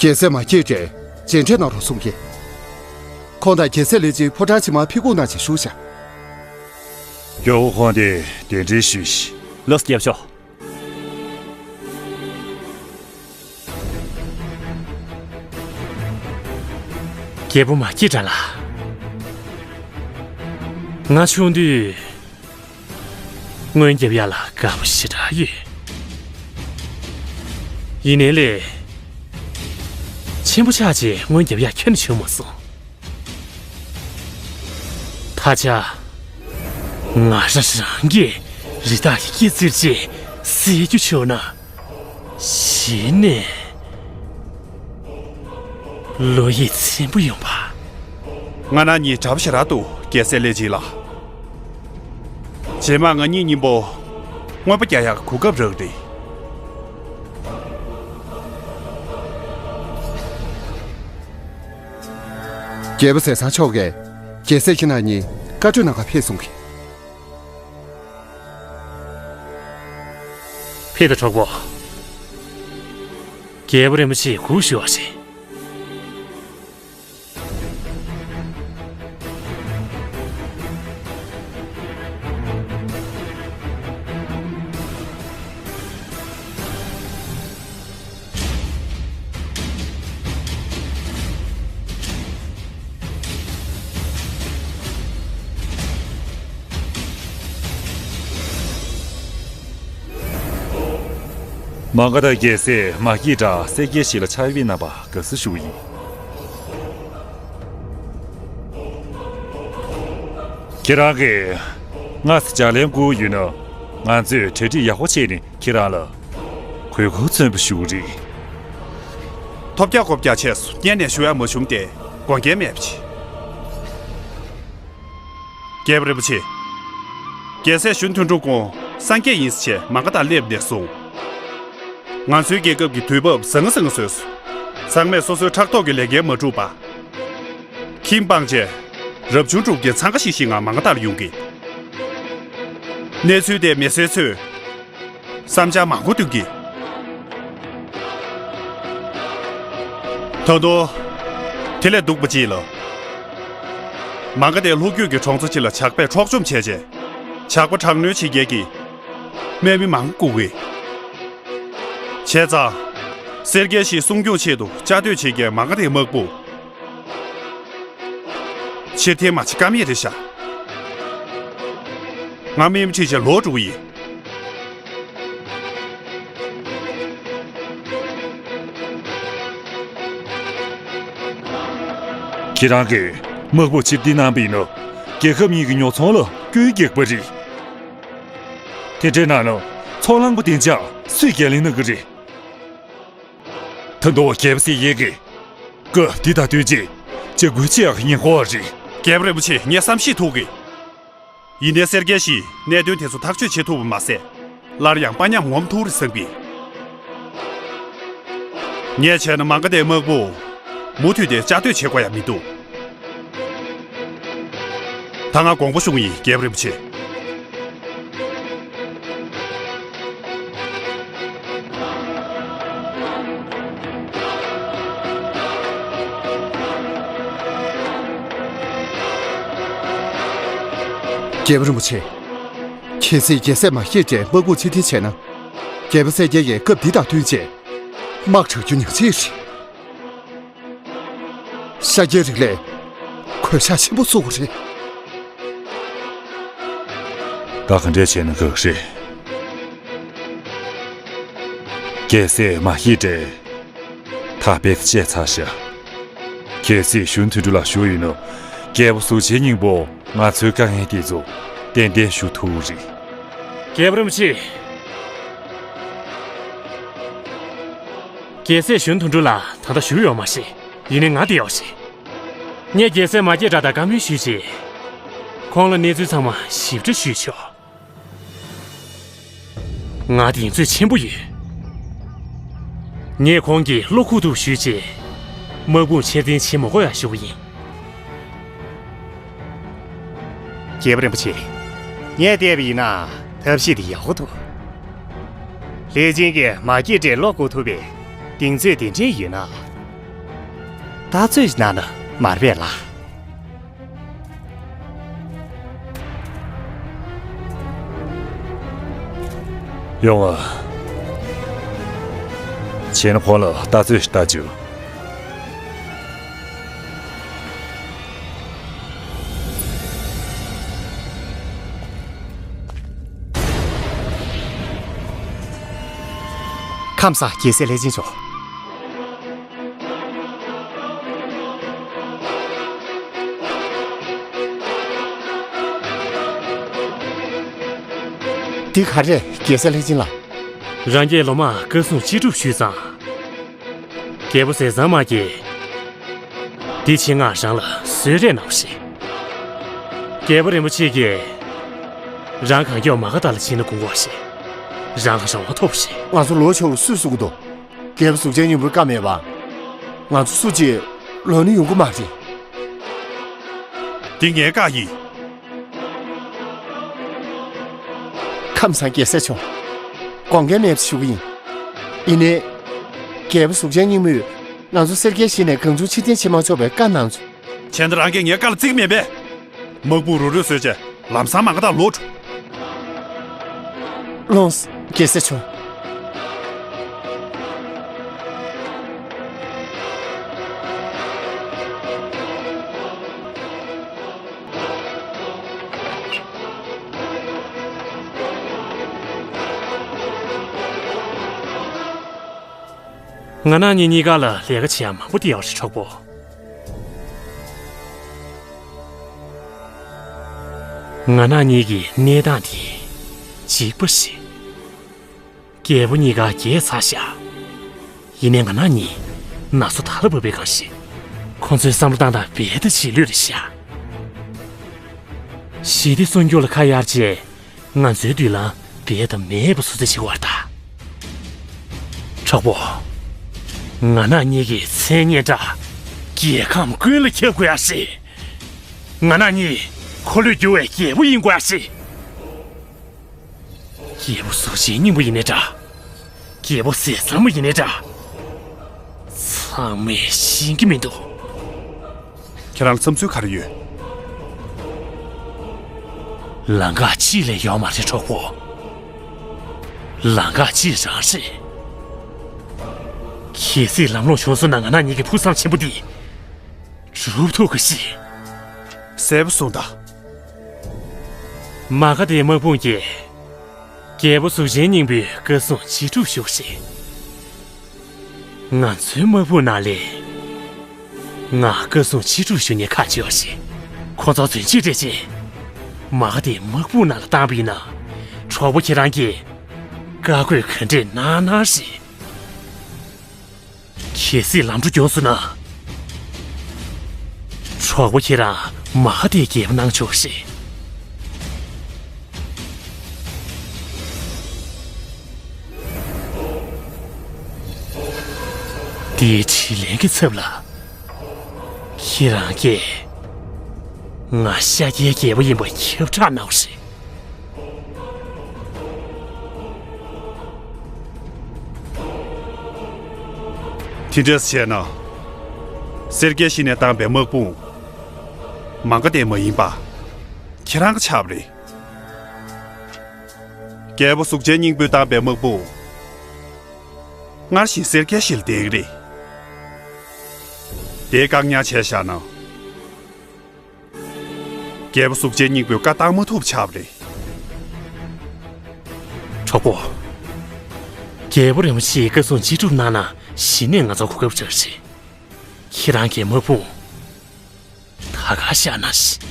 རྒྱལ་སྲས་མ་སྐྱེས་དགྲས་མཇལ་འཕྲད་གནང་རོགས་གསུང་གི། ཁོང་དང་རྒྱལ་སྲས་ལྷས་བྱིན་ཕོ་བྲང་ཕྱི་མར་ཕེབས་སྒུག་གནང་ཞེས་ཞུ་བཞག་རྒྱལ་པོ་ཁོང་དེ་གདན་འདྲེན་ཞུས་ཤིག་ལགས་སོ་རྒྱལ་པོ་མཆོག་རྒྱལ་པོ་མ་སྐྱེས་དགྲ་ལགས། ང་ཆུང་དུས་སྔོན་རྒྱབ་ཡག་ལ་དགའ་པོ་ཞེ་དྲག་ཡོད། ཡིན་ནའི་ལས། ཆེན་པོ་ཆགས་རྗེས་སྔོན་རྒྱབ་ཡག་ཁྱོན་ནས་བྱུང་མ་སོང་། ད་ཆ། ང་རང་རང་གི་རི་དྭགས་ཀྱི་སྐེ་བཙིར་རྗེས་བསད་རྒྱུ་བྱུང་ན། གཞི་ནས་བློ་ཡིད་ཚིམ་པོ་ཡོང་བ། ང་རང་གཉིས་གྲབས་ཞེ་དྲག་འདུག་རྒྱལ་སྲས་ལྷས་བྱིན་ལགས། རྗེས་མ་ང་གཉིས་མཉམ་པོ་རྔོན་པ་རྒྱག་ཡག་གོ་སྐབས་རག་རེད། རྒྱལ་པོ་ཟས་གཙང་མཆོག་གིས་རྒྱལ་སྲས་ཁྱེད་རྣམ་གཉིས་བཀའ་གྲོས་གནང་གར་ཕེབས་སོང་གི། ཕེབས་དང་གྲོགས་པོ། རྒྱལ་པོ་རིན་པོ་ཆེས་སྒུག་བཞུགས་པ་རེད། མ་ག་དྷ་རྒྱལ་སྲས་མ་སྐྱེས་དགྲ་གསལ་རྒྱལ་བཞི་ལ་ཕྱག་དབང་གནང་བར་དགའ་བསུ་ཞུ་བ་ཡིན། ཁྱེད་རང་གིས་སྔར་ལྗགས་ལན་བསྐུར་ཡོད་ན། ང་ཚོས་གྲ་སྒྲིག་ཡག་པོ་བྱས་ནས་ཁྱེད་རང་ལ་གོས་ཁུག་མཚོན་པ་ཞུ་གི་རེད། ཐོབ་རྒྱག་ཁོབ་རྒྱག་བྱས་སོང་། སྔོན་ནས་ཞུ་ཡག་མ་བྱུང་སྟེ་དགོངས་འགལ་མེད་པ་བྱེད། རྒྱལ་པོ་རིན་པོ་ཆེ། རྒྱལ་སྲས་གཞོན་དོན་གྲུབ་ཁོང་སངས་རྒྱས་ཡིན་ཟེར་བྱས་མ་ག་དྷར་སླེབས་ནས་བཟུང་། ང་ཚོའི་རྒྱལ་ཁབ་ཀྱི་དུས་བབ་བཟང་ང་བཟང་ང་བཟོས་སོང་། ཚང་མས་སོ་སོའི་ཕྲག་ཐོག་གི་ལས་འགན་མ་འགྲུབ་པ། ཁྱིམ་སྤངས་བྱས། རབ་བྱུང་གྲུབ་རྐྱེན་འཚང་ཁ་ཤིག་ཤིག་ངང་མ་ག་དྷར་ཡོང་གི། གནས་ཚུལ་དེ་མི་སེར་ཚོས་བསམ་འཆར་མང་པོ་བཏོན་གི། ད་དུང་། དེ་ལས་སྡུག་པ་ཅིག་ལ། མ་ག་དྷའི་ལྷོ་རྒྱུད་ཀྱི་གྲོང་ཚོ་ཅིག་ལ་ཇག་པས་འཕྲོག་བཅོམ་བྱས་རྗེས། ཇག་པ་དྲག་གནོན་བྱེད་མཁན་གྱི་དམག་མི་མང་པོ་བཀུག་གི། བྱས་ཙང་། གསལ་རྒྱལ་བཞི་སྲུང་སྐྱོང་ཆེད་དུ་བཅའ་སྡོད་བྱེད་མཁན་མ་ག་དྷའི་དམག་དཔུང་ཕྱིར་འཐེན་མ་བྱེད་ཀ་མེད་རེད་ཤག་ང་དམག་མི་ཁྲིད་བྱས་ལོག་འགྲོ་གི་ཡིན། ཁྱེད་རང་གིས་དམག་དཔུང་ཕྱིར་འཐེན་གནང་བ་ཡིན་ན། རྒྱལ་ཁབ་གཉིས་ཀྱི་ཉོ་ཚོང་ལ་སྐྱོན་རྒྱག་པ་རེད། དེ་འདྲ་གནང་ན་ཚོང་ལམ་པ་བདེ་འཇགས་སུས་འགན་ལེན་གནང་གི་རེད། ད་དུང་རྒྱལ་པོ་ཟེར་ཡས་ཀྱིས་སྐབས་འདི་དང་བསྟུན་ཆེད་ཇ་འགུལ་བྱེད་ཡག་ཉེན་ཁ་རེད། རྒྱལ་པོ་རིན་པོ་ཆེ། ངས་བསམ་ཤེས་ཐུབ་གི། ཡིན་ནའི་གསལ་རྒྱལ་བཞིས་གནད་དོན་དེ་ཚོ་ཐག་གཅོད་བྱེད་ཐུབ་པ་མ་ཟད། སླར་ཡང་དཔའ་ཉམས་ངོམ་ཐུབ་རེད་བསམ་གི། ངས་བྱས་ན་མ་ག་དྷའི་དམག་དཔུང་མུ་མཐུད་དེ་བཅའ་སྡོད་བྱེད་དགོས་ཡ་མི་འདུག་ད་ང་དགོངས་པ་ཞུ་གི་ཡིན། རྒྱལ་པོ་རིན་པོ་ཆེ། རྒྱལ་པོ་རིན་པོ་ཆེ། གལ་སྲིད་རྒྱལ་སྲས་མ་སྐྱེས་དགྲས་དམག་དཔུང་ཕྱིར་འཐེན་བྱས་ན། རྒྱལ་པོ་གསལ་རྒྱལ་གྱིས་སྐབས་འདི་དང་བསྟུན་བྱས་དམག་དྲག་རྒྱུ་ཉག་གཅིག་རེད། ཤཱཀྱའི་རིགས་ལས་གོད་ཆག་ཆེན་པོ་བཟོ་དགོས་རེད། ད་ག་འདྲས་བྱས་ན་དགའ་གི་རེད། རྒྱལ་སྲས་མ་སྐྱེས་དགྲས་ཐག་རྦད་དེ་བཅད་ཚར་ཤག་གལ་སྲིད་གཞོན་དོན་གྲུབ་ལགས་བཞུགས་ཡོད་ན། རྒྱལ་པོ་གཟུགས་ཅན་སྙིང་པོ་ང་ཚོའི་དཀའ་ངལ་དེ་ཚོ་ཏན་ཏན་ཞུ་ཐུབ་རེད། རྒྱལ་པོ་རིན་པོ་ཆེ། རྒྱལ་སྲས་གཞོན་དོན་གྲུབ་ལགས་ད་ལྟ་བཞུགས་ཡོད་མ་རེད། ཡིན་ནའི་ང་བདེ་བ་ཞིག་ངས་རྒྱལ་སྲས་མ་སྐྱེས་དགྲ་དང་བཀའ་མོལ་ཞུས་རྗེས། ཁོང་ལ་གནས་ཚུལ་ཚང་མ་ཞིབ་ཕྲ་ཞུས་ཆོག་ང་གདེང་ཚོད་ཆེན་པོ་ཡོད། ངས་ཁོང་གི་བློ་ཁུག་ཐུབ་ཞུས་རྗེས། དམག་དཔུང་ཕྱིར་འཐེན་བྱེད་མ་དགོས་ཡ་ཞུ་གི་ཡིན། རྒྱལ་པོ་རིན་པོ་ཆེ། ངས་བལྟས་པ་ཡིན་ན་ཐབས་ཤེས་དེ་ཡག་པོ་འདུག་ལྷས་བྱིན་གྱིས་མ་སྐྱེས་དགྲའི་བློ་བཀུག་ཐུབ་པའི་གདེང་ཚོད་དེ་འདྲས་ཡོད་ན། ལྟ་ཚོད་གནང་ན་མ་རེད་པས་ལགས། ཡོང་ཨ། བྱས་ན་ཁོང་ལ་ལྟ་ཚོད་ཞིག་ལྟ་བཅུག་ཁམས་བཟང་རྒྱལ་སྲས་ལྷས་བྱིན་མཆོག། འདི་ག་རེ་རེད་རྒྱལ་སྲས་ལྷས་བྱིན་ལགས། རང་རྒྱལ་ལོ་མ་བཀའ་སྲུང་ཅི་སྒྲུབ་ཞུས་ཙང་། རྒྱལ་པོ་ཟས་གཙང་མ་གིས། འདི་ཆེད་མངགས་རང་ལ་གསོལ་རས་གནང་བ་ཞིག། རྒྱལ་པོ་རིན་པོ་ཆེ་གིས། རང་གང་མགྱོགས་མ་ག་དྷ་ལ་ཕྱིན་ན་དགོངས་པ་ཞིག། རང་ལ་རང་དབང་ཐོབ་པ་ཞིག། ང་ཚོ་ལོག་ཆོག་རུ་སུས་གསུང་གི་འདུག། རྒྱལ་པོ་གཟུགས་ཅན་སྙིང་པོའི་བཀའ་མེད་པ། ང་ཚོ་སུ་གཅིག་ལོག་ནི་ཡོང་གི་མ་རེད། འདི་ངའི་བཀའ་ཡིན། ཁམས་བཟང་རྒྱལ་སྲས་མཆོག། དགོངས་འགལ་མེད་པ་ཞུ་གི་ཡིན། ཡིན་ནའི། རྒྱལ་པོ་གཟུགས་ཅན་སྙིང་པོས་ང་ཚོ་སེར་སྐྱའི་གཞི་ནས་གང་བྱུང་ཕྱིར་འཐེན་བྱེད་མ་ཆོག་པའི་བཀའ་གནང་བྱུང་། བྱས་ན་རང་གིས་ངའི་བཀའ་ལ་བརྩི་གི་མེད་པས། དམག་དཔུང་རུག་རུག་བཟོས་བྱས་ལམ་སང་མ་ག་དྷ་ལོག་འགྲོ། ལོངས། རྒྱལ་སྲས་མཆོག། ང་རང་གཉིས་གཉིས་ཀ་ལ་ལས་ཀ་བྱེད་ཡ་མང་པོ་བསྡད་ཡོད་རེད་གྲོགས་པོ། ང་རང་གཉིས་ཀྱི་གནས་སྟངས་འདི་འཇིགས་པ་ཞིག། རྒྱལ་པོ་གཉིས་ཀ་རྒྱལ་ཚར་ཤག། ཡིན་ནའི་ང་རང་གཉིས་ན་སོ་དར་ལ་བབས་པའི་སྒང་ཞིག། ཁོང་ཚོའི་བསམ་བློ་བཏང་སྟངས་རྦད་དེ་རྗེས་ལུས་རེད་ཤག། ཞི་བདེ་སྲུང་སྐྱོབ་ལ་ཁ་གཡར་རྗེས། ང་ཚོའི་མདུན་ལམ་རྦད་དེ་མེད་པ་བཟོ་རྩིས་བྱེད་ཀྱི་ཡོད་རེད་ད། གྲོགས་པོ། ང་རང་གཉིས་ཀྱི་མཚན་སྙན་གྲགས་རྒྱལ་ཁམས་ཀུན་ལ་ཁྱབ་དགོས་ཡ་ཞིག། ང་རང་གཉིས་འཁོར་ལོས་སྒྱུར་བའི་རྒྱལ་པོ་ཡིན་དགོས་ཡ་ཞིག། རྒྱལ་པོ་གཟུགས་ཅན་སྙིང་པོ་ཡིན་ནའི་འདྲ། རྒྱལ་པོ་ཟས་གཙང་མ་ཡིན་ནའི་འདྲ། ཚང་མས་ཤེས་ཀྱི་མི་འདུག། ཁྱེད་རང་ལ་བསམ་ཚུལ་ག་རེ་ཡོད། ལམ་ཁ་གཅིག་ལས་ཡོད་མ་རེད་གྲོགས་པོ། ལམ་ཁ་གཅིག་རང་རེད། གལ་སྲིད་ལམ་ལྷོང་བྱུང་སོང་ན་ང་རང་གཉིས་ཀྱི་ཕུགས་བསམ་ཆེན་པོ་འདི་འགྲུབ་ཐུབ་གི་ཞིག། གསལ་པོ་གསུངས་དང་། མ་ག་དྷའི་དམག་དཔུང་གིས་རྒྱལ་པོ་གཟུགས་ཅན་སྙིང་པོའི་བཀའ་སྲུང་ཅི་སྒྲུབ་ཞུ་ཞིག། ང་ཚོའི་དམག་དཔུང་ནང་ལས། ང་བཀའ་སྲུང་ཅི་སྒྲུབ་ཞུ་མཁན་ཁག་ཅིག་ཡོད་ཞིག། ཁོང་ཚོ་དོན་གཅིག་སྒྲིལ་བྱས། མ་ག་དྷའི་དམག་དཔུང་ནང་ལ་བཏང་བ་ཡིན་ན། གྲོགས་པོ་ཁྱེད་རང་གིས་བཀའ་བཀོད་ག་འདྲས་གནང་གནང་རེད། གལ་སྲིད་ལམ་འགྲོ་གྱོང་སོང་ན། གྲོགས་པོ་ཁྱེད་རང་མ་ག་དྷའི་རྒྱལ་པོ་གནང་ཆོག་ཞེས། འདིའི་དྲིན་ལན་གྱི་ཚབ་ལ། ཁྱེད་རང་གིས་ང་ཤཱཀྱའི་རྒྱལ་པོ་ཡིན་པ་ཁྱབ་བསྒྲགས་གནང་བ་རེད། དེ་འདྲས་བྱས་ན། སེར་སྐྱའི་གཞི་ནས་བཏང་པའི་དམག་དཔུང་། མ་ག་དྷའི་མ་ཡིན་པ། ཁྱེད་རང་གི་ཆགས་པ་རེད། རྒྱལ་པོ་གཟུགས་ཅན་སྙིང་པོས་བཏང་པའི་དམག་དཔུང་། སྔར་བཞིན་སེར་སྐྱའི་གཞི་ལ་བསྡད་ཀྱི་རེད། དེ་བཀག་ཉར་བྱས་བཞག་ན། རྒྱལ་པོ་གཟུགས་ཅན་སྙིང་པོས་བཀའ་བཏང་མ་ཐུབ་ཆགས་པ་རེད། གྲོགས་པོ། རྒྱལ་པོ་རིན་པོ་ཆེའི་བཀའ་སྲུང་ཅི་སྒྲུབ་གནང་ན་གཞི་ནས་ང་ཚོ་གོ་སྐབས་རག་རེད། ཁྱེད་རང་གི་དམག་དཔུང་ད་ག་བཞག་ན་ཞིག།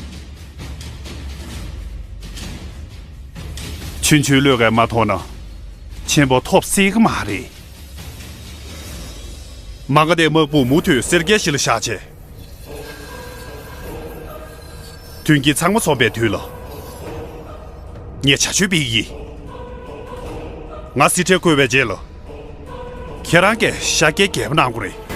ཆུང་ཆུང་བློས་གས་མ་ཐོངས་ན། ཆེན་པོ་ཐོབ་སྲིད་ཀྱི་མ་རེད། མ་ག་དྷའི་དམག་དཔུང་མུ་མཐུད་སེར་སྐྱའི་གཞི་ལ་བཞག་བྱས། མཐུན་རྐྱེན་ཚང་མ་འཛོམས་པའི་དུས་ལ། ངས་བྱ་སྤྱོད་སྤེལ་གྱི་ཡིན། ང་གསེར་ཁྲིར་བཀོད་པའི་རྗེས་ལ། ཁྱེད་རང་གིས་ཤཱཀྱའི་རྒྱལ་པོ་གནང་དགོས་རེད།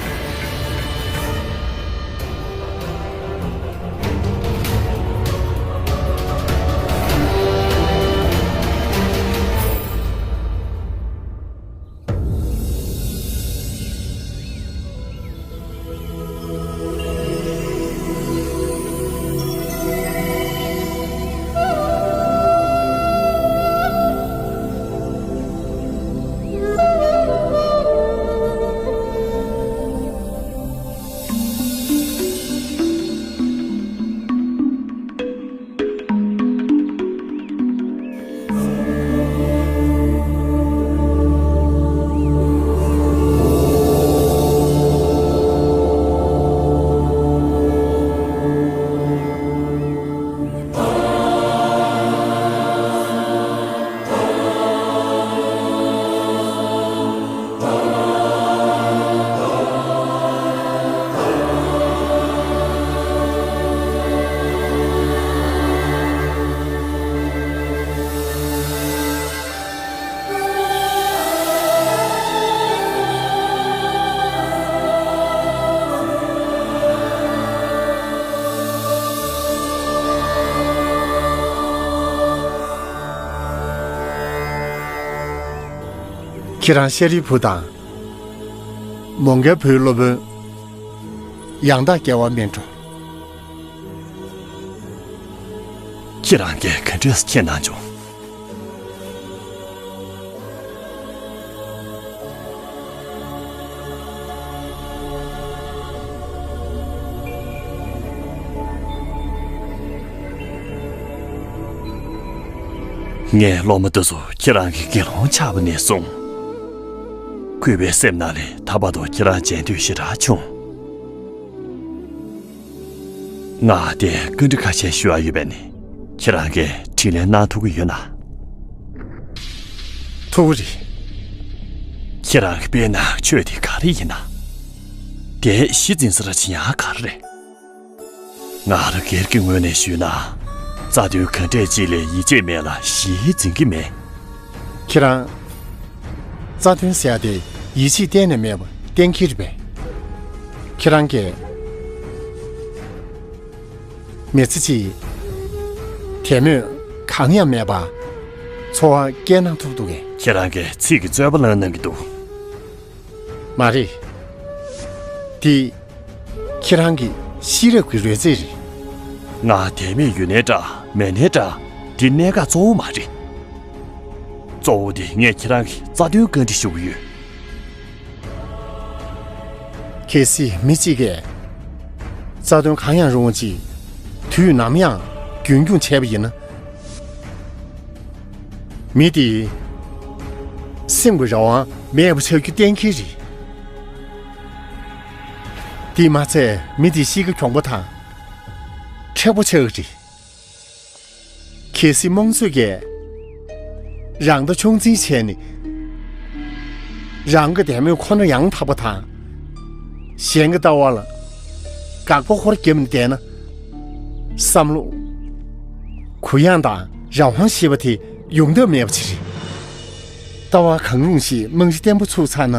ཁྱེད་རང་ཤཱ་རིའི་བུ་དང་། མོའུ་འགལ་བུའི་སློབ་དཔོན། ཡང་དག་རྒྱལ་བ་མི་འགྲོ། ཁྱེད་རང་གིས་ག་འདྲས་མཁྱེན་གནང་བྱུང་། ངས་སློབ་མ་དེ་ཚོ་ཁྱེད་རང་གི་དགེ་སློང་ཆགས་པ་ནས་བཟུང་། གུས་པའི་སེམས་ནང་ལས་ད་བར་དུ་ཁྱེད་རང་མཇལ་འདོད་ཞེ་དྲག་བྱུང་། ང་དེ་བཀའ་འདྲི་ཁ་ཤས་ཞུ་ཡ་ཡོད་པས་ནི། ཁྱེད་རང་གིས་དྲིས་ལན་གནང་ཐུབ་ཀྱི་ཡོད་ན། ཐུབ་ཀྱི་རེད། ཁྱེད་རང་གི་དཔེར་ན་ཆོས་དེ་ག་རེ་ཡིན་ན། དེ་གཞི་འཛིན་ས་ར་ཆེ་ཡང་ག་རེ་རེད། ང་རང་སྒེར་གྱི་ངོས་ནས་ཞུས་ན། རྩ་དོན་ག་འདྲས་ཅིག་ལས་ཡིད་ཆེས་མེད་ལ་གཞི་འཛིན་གྱི་མེད། ཁྱེད་རང་། རྩ་དོན་ཟེར་ཡ་དེ་ཡིད་ཆེས་གཏན་ནས་མེད་པ་གཏན་འཁེལ་རེད་པས། ཁྱེད་རང་གིས། མི་ཚེ་གཅིག་དད་མོས་གང་ཡང་མེད་པ། འཚོ་བ་སྐྱེལ་གནང་ཐུབ་འདུག་གས། ཁྱེད་རང་གིས་ཚིག་གི་རྩོད་པ་བསླངས་གནང་གི་འདུག་མ་རེད། དེ། ཁྱེད་རང་གི་ཤེས་རབ་ཀྱི་རོལ་རྩེད་རེད། ང་དད་མོས་ཡོད་ནའི་འདྲ་མེད་ནའི་འདྲ། འདི་གནད་འགག་གཙོ་བོ་མ་རེད། གཙོ་བོ་དེ་ངས་ཁྱེད་རང་གི་རྩ་དོན་བཀའ་འདྲི་ཞུ་གི་ཡོད། གལ་སྲིད་མི་གཅིག་གིས་རྩ་དོན་གང་ཡང་རུང་བ་ཅིག་དུས་ནམ་ཡང་རྒྱུན་སྐྱོང་བྱས་པ་ཡིན་ན། མི་དེའི་སེམས་ཀྱི་རང་དབང་མེད་པ་ཆགས་རྒྱུ་གཏན་འཁེལ་རེད། དེས་མ་ཚད་མི་དེའི་གཤིས་ཀ་གྱོང་པོ་དང་མཁྲེགས་པོ་ཆགས་ཀྱི་རེད། གལ་སྲིད་རྨོངས་ཚོད་ཀྱིས་རང་ལྟ་ཆུང་འཛིན་བྱས་ནས། རང་གི་དད་མོས་ཁོ་ན་ཡང་དག་པ་དང་། གཞན་གྱི་ལྟ་བ་ལ་དགག་པ་ཧོར་བརྒྱབ་ནས་བསྡད་ན། བསམ་བློ། གུ་ཡངས་དང་རང་དབང་ཞེས་པ་དེ་ཡོང་ཐབས་མེད་པ་ཅིག་རེད། ལྟ་བ་གང་རུང་ཞིག་རྨང་གཞི་བརྟན་པོ་ཚུགས་ཚར་ན།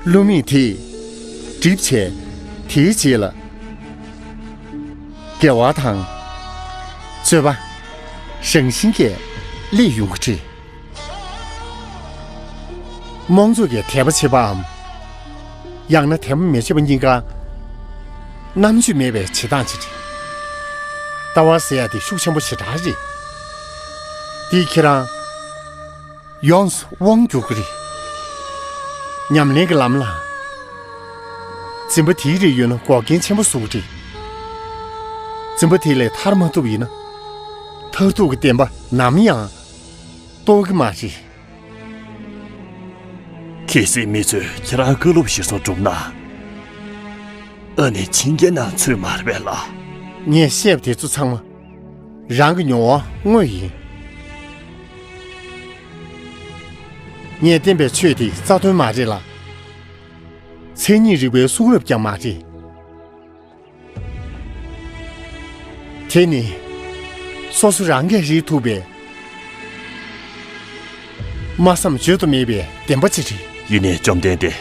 བསླུ་མེད་དེས་འགྲིབ་བྱས་དེའི་རྗེས་ལ། དགེ་བ་དང་། རྩོད་པ། རང་བཞིན་གྱིས་སླེབས་ཡོང་གི་རེད། རྨོངས་ཚོད་ཀྱིས་དད་པ་བྱེད་པའམ། ཡང་ན་དད་པ་མི་བྱེད་པ་གཉིས་ཀ་རྣམ་དཔྱོད་མེད་པའི་བྱེད་སྟངས་ཅིག་རེད། ལྟ་བ་ཟེར་ཡ་དེ་ཤུགས་ཆེན་པོ་ཞེ་དྲག་རེད། དེས་ཁྱེད་རང་ཡོངས་སུ་དབང་བསྒྱུར་གྱི་རེད། ཉམས་ལེན་གྱི་ལམ་ལ་འཛིན་པ་དེའི་རིགས་ཡོད་ན་འགོག་རྐྱེན་ཆེན་པོ་བཟོ་གི་རེད། འཛིན་པ་དེ་ལས་ཐར་མ་ཐུབ་ཡིན་ན། མཐར་ཐུག་གི་བདེན་པ་ནམ་ཡང་རྟོགས་ཀྱི་མ་རེད། གལ་སྲིད་མི་ཚོས་ཁྱེད་རང་བཀའ་སློབ་གཞིར་བཟུང་བསྒྲུབས་ན། ཨ་ནི་ཕྱིན་རྒྱལ་ནང་ཚུད་མ་རེད་པས་ལགས། ངས་བཤད་པ་དེ་ཚོ་ཚང་མ་རང་གི་མྱོང་བ་དངོས་ཡིན། ངས་བསྟན་པའི་ཆོས་དེ་རྩ་དོན་མ་རེད་ལ། མཚན་ཉིད་རིག་པའི་གསུང་རབ་ཀྱང་མ་རེད། དེ་ནི་སོ་སོ་རང་གིས་རིག་ཐུབ་པའི་སྨྲ་བསམ་བརྗོད་དུ་མེད་པའི་བདེན་པ་ཅིག་རེད། ཡིན་ནའི་བཅོམ་ལྡན་འདས།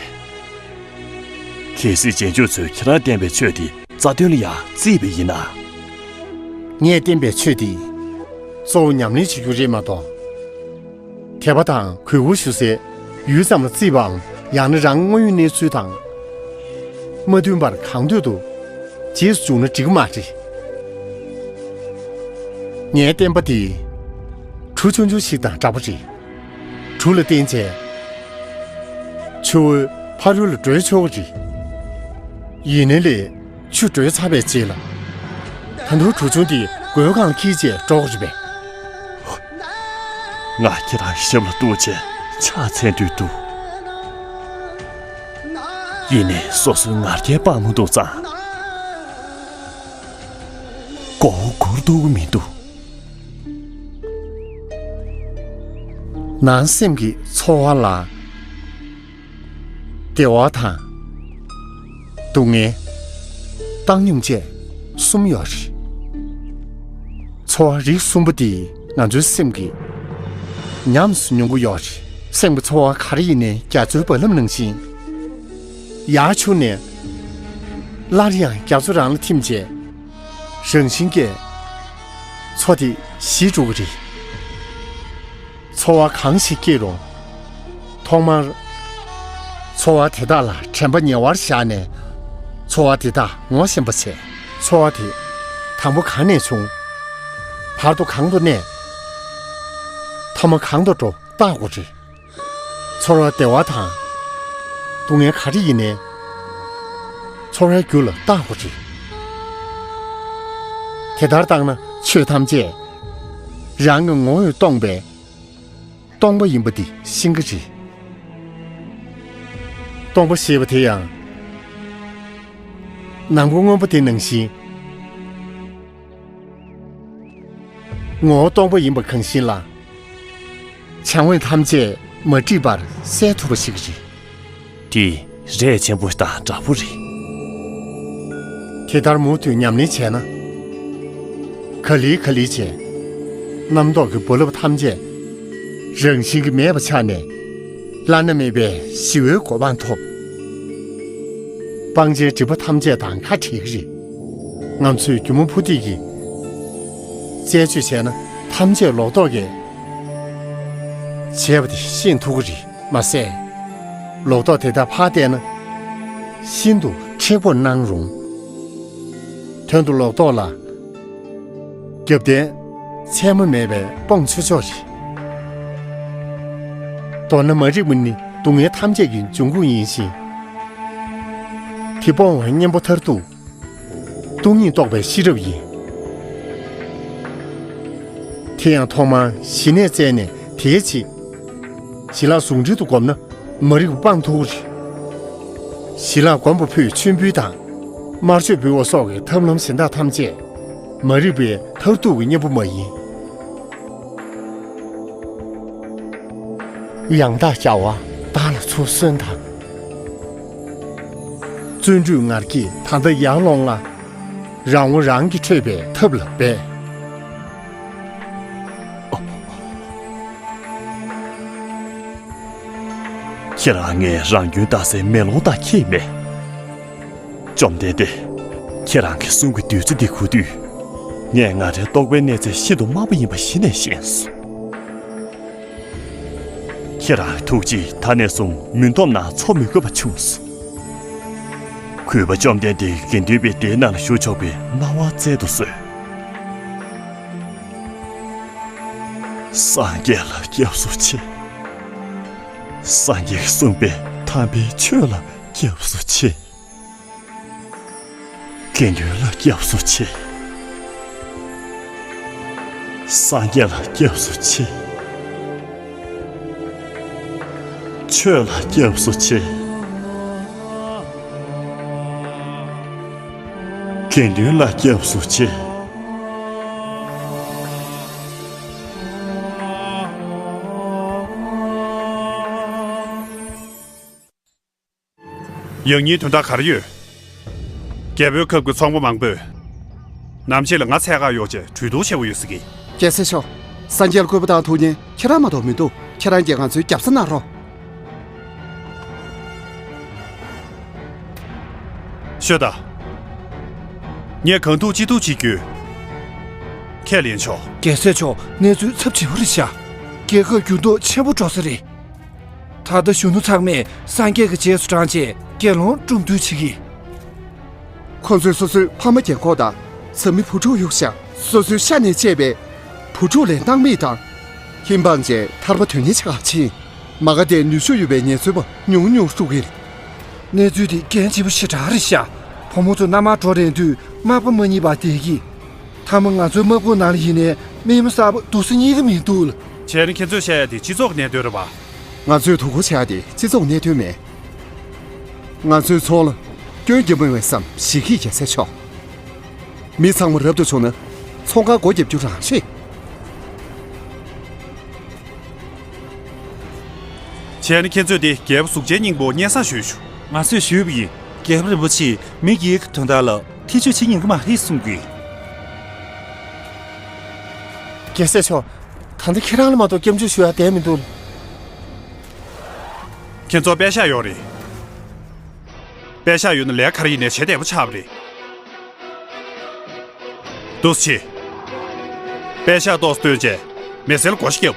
གལ་སྲིད་རྗེས་འཇུག་ཚོས་ཁྱེད་རང་བསྟན་པའི་ཆོས་དེ་རྩ་དོན་ལ་ཡང་བརྩིས་པ་ཡིན་ན། ངས་བསྟན་པའི་ཆོས་དེ་གཙོ་བོ་ཉམས་ལེན་བྱེད་རྒྱུ་རེད་མ་གཏོགས། དད་པ་དང་གུས་བཀུར་ཞུ་སའི་ཡུལ་ཙམ་ལ་བརྩིས་པའམ། ཡང་ན་རང་དངོས་ཡོད་གནས་ཚུལ་དང་མ་མཐུན་པར་གང་འདོད་དུ་རྗེས་སུ་འཇུག་ན་འགྲིག་གི་མ་རེད། ངའི་བསྟན་པ་འདི་གྲུ་ཆུང་ཆུང་ཞིག་དང་འདྲ་པོ་རེད། གྲུ་ལ་བརྟེན་བྱས་ཆུ་བོའི་ཕ་རོལ་ལ་བགྲོད་ཆོག་གི་རེད། ཡིན་ནའི་ལས། ཆུ་བགྲོད་ཚར་བའི་རྗེས་ལ། ད་དུང་གྲུ་ཆུང་དེ་སྒོའི་སྒང་འཁྱིལ་བྱས་འགྲོ་དགོས་རེད་པས། ང་ཁྱེད་རང་ཞབས་ལ་གཏུགས་བྱས་ཕྱག་འཚལ་འདོད་འདུག་ཡིན་ནའི་སོ་སོའི་ང་རྒྱལ་སྤང་མི་ཐུབ་ཙང་། མགོ་བོ་སྒུར་ཐུབ་ཀྱི་མི་འདུག་ནང་སེམས་ཀྱི་ཚོར་བ་ལ། བདེ་བ་དང་། སྡུག་བསྔལ། བཏང་སྙོམས་བཅས་གསུམ་ཡོད་རེད། ཚོར་བ་རིགས་གསུམ་པོ་འདི་ང་ཚོའི་སེམས་ཀྱིས་ཉམས་སུ་མྱོང་གི་ཡོད་རེད། སེམས་ཀྱི་ཚོར་བ་ག་རེ་ཡིན་ནའི་རྒྱ་མཚོའི་རྦ་རླབས་ནང་བཞིན། ཡར་འཕྱུར་ནས་སླར་ཡང་རྒྱ་མཚོ་རང་ལ་ཐིམ་བྱས། རང་བཞིན་གྱིས་མཚོ་དེ་ཞི་འགྲོ་གི་རེད། ཚོར་བ་གང་ཞིག་སྐྱེས་རུང་། ཐོག་མར། ཚོར་བ་དེ་དག་ལ་དྲན་པ་ཉེ་བར་བཞག་ནས། ཚོར་བ་དེ་དག་ངོ་ཤེས་པ་བྱས། ཚོར་བ་དེ་དང་པོ་གང་ནས་བྱུང་། བར་དུ་གང་དུ་གནས། མཐའ་མ་གང་དུ་འགྲོ་བརྟག་དགོས་རེད། ཚོར་བ་བདེ་བ་དང་། སྡུག་བསྔལ་ག་རེ་ཡིན་ནའི། ཚོར་བའི་རྒྱུ་ལ་བརྟག་དགོས་རེད། དེ་ལྟར་བརྟག་ན་ཆོས་ཐམས་ཅད་རང་གི་ངོ་བོས་སྟོང་པས། སྟོང་པ་ཡིན་པ་འདི་ཤེས་ཀྱི་རེད། སྟོང་པ་ཞེས་པ་དེ་ཡང་། ནམ་མཁའ་སྔོན་པོ་དེ་ནང་བཞིན། ངོ་བོ་སྟོང་པ་ཡིན་པ་གང་བཞིན་ལ། བྱ་དངོས་ཐམས་ཅད་མ་འདྲིས་པར་གསལ་ཐུབ་པ་ཞིག་རེད། དེ་རས་ཆེན་པོ་དང་འདྲ་པོ་རེད། དེ་ལྟར་མུ་མཐུད་ཉམས་ལེན་བྱས་ན། ག་ལེ་ག་ལེ་བྱས། རྣམ་རྟོག་གི་རྦ་རླབས་ཐམས་ཅད་རང་བཞིན་གྱིས་མེད་པ་ཆགས་ནས། བླ་ན་མེད་པའི་ཞི་བའི་གོ་འཕང་ཐོབ། སྤང་བྱའི་སྒྲིབ་པ་ཐམས་ཅད་དང་ཁ་བྲལ་གྱི་རེད། ང་ཚོས་སྒྱུ་མ་ཕུ་ཐིག་གི་རྩད་གཅོད་བྱས་ན་ཐམས་ཅད་ལོག་རྟོག་གིས་བྱས་པ་དེ་ཤེས་ཐུབ་ཀྱི་རེད་མ་ཟད། ལོག་རྟོག་དེ་དག་ཕར་བལྟས་ན་ཤིན་ཏུ་མཁྲེགས་པོར་སྣང་རུང་། དོན་དུ་ལོག་རྟོག་ལ་རྒྱབ་རྟེན་ཚད་མ་མེད་པའི་སྤོང་ཆོག་ཆོག་རེད། མདོར་ན་མ་རིག་པ་ནི་སྡུག་བསྔལ་ཐམས་ཅད་ཀྱི་འབྱུང་ཁུངས་ཡིན་ཞིང་། དེ་སྤོང་བའི་གཉེན་པོ་མཐར་ཐུག་སྟོང་ཉིད་རྟོགས་པའི་ཤེས་རབ་ཡིན། དེ་ཡང་ཐོག་མར་ཞི་གནས་བཙལ་ནས་དེའི་རྗེས། ཞི་ལྷག་ཟུང་འབྲེལ་དུ་བསྒོམས་ན་མ་རིག་པ་སྤང་ཐུབ་ཀྱི་རེད། ཞི་ལྷག་སྒོམ་པ་ཕུད་མཆོད་འབུལ་དང་། དམར་མཆོད་འབུལ་བ་སོགས་ཀྱི་ཐབས་ལམ་གཞན་དག་ཐམས་ཅད་མ་རིག་པའི་མཐར་ཐུག་གི་གཉེན་པོ་མ་ཡིན། ཡང་དག་བྱ་བ་བདག་ལ་ཚུར་གསོན་དང་། བརྩོན་འགྲུས་ངར་སྐྱེད་ད་ལྟ་ཡར་ལོངས་ལ། རང་ངོ་རང་གིས་འཕྲོད་པའི་ཐབས་ལ་འབད། ཁྱེད་རང་ངས་རང་སྐྱོན་ལྟ་སའི་མེ་ལོང་དག་ཁྱེད་མེད། བཅོམ་ལྡན་འདས། ཁྱེད་རང་གི་གསུང་གི་བདུད་རྩི་འདི་གོ་དུས། ངས་ང་རའི་རྟོག་པའི་གནས་ཚད་ཤིན་ཏུ་དམའ་པོ་ཡིན་པ་གཞི་ནས་ཤེས་སོང་། ཁྱེད་རང་གི་ཐུགས་རྗེས་ད་ནས་བཟུང་མུན་འཐོམས་ནང་འཚོ་མི་དགོས་པ་བྱུང་སོང་། གུས་པ་བཅོམ་ལྡན་འདས་ཀྱི་དགེ་འདུན་པའི་སྡེའི་ནང་ལ་ཞུགས་ཆོག་པའི་གནང་བ་སྩལ་དུ་གསོལ། སངས་རྒྱས་ལ་སྐྱབས་སུ་མཆི། སངས་རྒྱས་ཀྱིས་གསུངས་པའི་དམ་པའི་ཆོས་ལ་སྐྱབས་སུ་མཆི། དགེ་འདུན་ལ་སྐྱབས་སུ་མཆི། སངས་རྒྱས་ལ་སྐྱབས་སུ་མཆི། ཆོས་ལ་སྐྱབས་སུ་མཆི། དགེ་འདུན་ལ་སྐྱབས་སུ་མཆི། ཡང་སྙིང་དོན་དག་ག་རེ་ཡོད། རྒྱལ་པོའི་ཁབ་ཀྱི་ཚོང་པ་མང་པོས་ནམ་ཕྱེད་ལ་ང་འཚོལ་གར་ཡོང་བྱས་གྲོས་བསྡུར་བྱེད་པ་ཡོད་ཟེར་གི། རྒྱལ་སྲས་མཆོག་སངས་རྒྱས་ལ་གུས་པ་དང་ཐུགས་མཉེས་ཁྱེད་རང་མ་གཏོགས་མི་འདུག་ཁྱེད་རང་གིས་ང་ཚོའི་རྒྱབ་ས་གནང་རོགས། ཤོད་དང་། ངས་གང་ཐུབ་ཅི་ཐུབ་བྱེད་རྒྱུ། ཁས་ལེན་ཆོག་རྒྱལ་སྲས་མཆོག་གནས་ཚུལ་ཚབས་ཆེ་བོ་རེད་ཤག་རྒྱལ་ཁབ་འགྱུར་ལྡོག་ཆེན་པོ་འགྲོ་ས་རེད། ད་ལྟ་གཞོན་ནུ་ཚང་མས་སངས་རྒྱས་ཀྱི་རྗེས་སུ་འབྲངས་བྱས་དགེ་སློང་བཀྲོངས་བརྡུང་བྱེད་ཀྱི། ཁོ་ཚོས་སོ་སོའི་ཕ་མ་རྒན་འཁོགས་དང་བཟའ་མི་བུ་ཕྲུག་གཡུགས་ཤག་སོ་སོའི་ཤ་ནས་བཅད་པའི་བུ་ཕྲུག་ལས་སྣང་མེད་དང་། ཁྱིམ་སྤངས་བྱས་ཐར་པ་དོན་གཉེར་བྱེད་གར་ཕྱིན། མ་ག་དེར་ནུས་ཤུགས་ཡོད་པའི་ཉེས་ཚབས་ཉུང་ཉུང་ཐུག་གི། གནས་ཚུལ་དེ་འགན་ལྗིད་པོ་ཞེ་དྲག་རེད་ཤག་བུ་མོ་ཚོ་མནའ་མར་འགྲོ་རན་དུས་དམག་པ་མ་རྙེད་པར་བསྡད་ཀྱི། མཐའ་མ་ང་ཚོའི་དམག་དཔུང་ནང་ལ་ཡིན་ནའི་མི་མ་གསར་པ་འདུག་ས་རྙེད་ཀྱི་མི་འདུག་བྱས་ན་ཁྱེད་ཚོས་བཤད་ཡ་དེ་སྤྱི་ཚོགས་ཀྱི་གནད་དོན་རེད་པ། ང་ཚོས་དོ་ཁུར་བྱ་ཡ་དེ་སྤྱི་ཚོགས་གནད་དོན་མེད། ང་ཚོའི་ཚོང་ལ་སྐྱོན་རྒྱག་མི་འོས་བསམ་ཞིག་གིས་རྒྱལ་སྲས་མཆོག་མི་ཚང་མ་རབ་ཏུ་བྱུང་ན་ཚོང་ཁང་སྒོ་བརྒྱབ་རྒྱུ་རང་རེད། བྱས་ན་ཁྱེད་ཚོས་དེ་རྒྱལ་པོ་གཟུགས་ཅན་སྙིང་པོ་སྙན་སེང་ཞུས་ཤོག་ང་ཚོས་ཞུས་པ་ཡིན། རྒྱལ་པོ་རིན་པོ་ཆེས་མི་སྒེར་གྱི་དོན་དག་ལ་ཐེ་བྱུས་བྱེད་ཉན་གྱི་མ་རེད་གསུང་གི། རྒྱལ་སྲས་མཆོག་ད་ལྟ་ཁྱེད་རང་ལ་མ་གཏོགས་སྐྱབས་འཇུག་ཞུ་ཡ་བསྡད་མི་འདུག་ཁྱེད་ཚོར་པད་ཤག་ཡོད་རེད། པད་ཤག་ཡོད་ན་ལས་ག་རེ་ཡིན་ནའི་བྱེད་བདེ་པོ་ཆགས་པ་རེད། འདུག་སེ་བྱེད། པད་ཤག་ཏོག་ཙམ་བཏོན་བྱས་མེ་སེལ་སྒོ་ཕྱེ་རྒྱབ།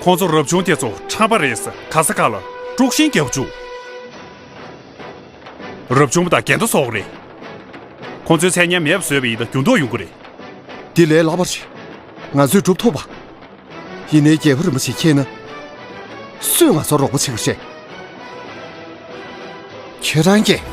ཁོང་ཚོ་རབ་བྱུང་དེ་ཚོ་ཁྲམ་པ་རེད་ཟེར་ག་ས་ག་ལ་དཀྲུག་ཤིང་རྒྱག་བཅུག་རབ་བྱུང་པ་དང་འགལ་ཟླ་བཟོ་གི་རེད། ཁོང་ཚོའི་མཚན་སྙན་མེད་པ་བཟོས་པ་ཡིན་ན་འགྱུར་ལྡོག་ཡོང་གི་རེད། འདི་ལས་སླ་པོ་རེད། ང་ཚོས་སྒྲུབ་ཐུབ་པ། ཡིན་ནའི་རྒྱལ་པོ་རིན་པོ་ཆེ་མཁྱེན་ན། སུས་ང་ཚོར་རོགས་པ་བྱེད་ཀྱི་རེད། ཁྱེད་རང་གིས།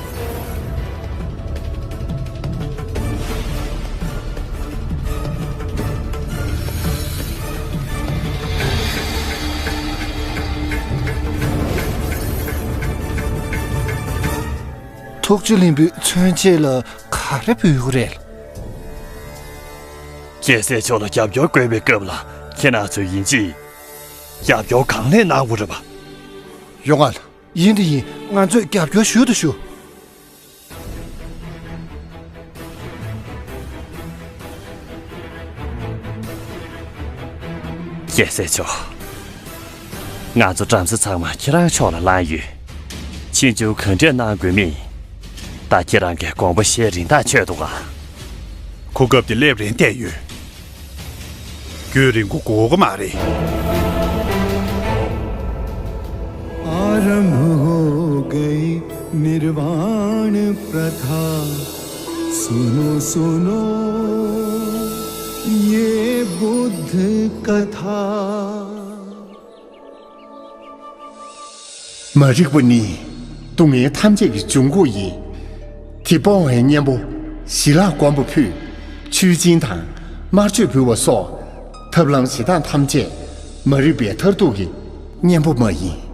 ཐུགས་རྗེ་ལྷུན་པོའི་མཚོན་ཆས་ལ་ག་རེ་འབུལ་གྱི་རེད། རྒྱལ་སྲས་མཆོག་ལ་རྒྱབ་སྐྱོར་དགོས་པའི་སྐབས་ལ་ཁྱེད་རང་ཚོས་ཡིན་གཅིག་རྒྱབ་སྐྱོར་གང་ལེགས་གནང་དགོས་རེད་པ། ཡོང་ང་། ཡིན་དང་ཡིན། ང་ཚོས་རྒྱབ་སྐྱོར་ཞུ་དང་ཞུ། རྒྱལ་སྲས་མཆོག་ང་ཚོ་བྲམ་ཟེ་ཚང་མ་ཁྱེད་རང་ཕྱོགས་ལ་ལངས་ཡོད། ཕྱིན་ཆད་ག་འདྲས་གནང་དགོས་མིན། ད་ཁྱེད་རང་གིས་དགོངས་པ་བཞེས་རིན་ཐག་ཆོད་འདུག་ག་གོ་སྐབས་དེ་སླེབས་རན་བསྡད་ཡོད། རྒྱུན་རིང་པོ་འགོར་གི་མ་རེད། आरंभ हो गई निर्वाण प्रथा। सुनो सुनो ये बुद्ध कथा। མ་རིག་པ་ནི་སྡུག་བསྔལ་ཐམས་ཅད་ཀྱི་འབྱུང་ཁུངས་ཡིན། དེ་སྤོང་བའི་གཉེན་པོ་ཞི་ལྷག་སྒོམ་པ་ཕུད། མཆོད་སྦྱིན་དང་དམར་མཆོད་འབུལ་བ་སོགས་ཐབས་ལམ་བྱེད་སྟངས་ཐམས་ཅད་མ་རིག་པའི་མཐར་ཐུག་གི་གཉེན་པོ་མ་ཡིན།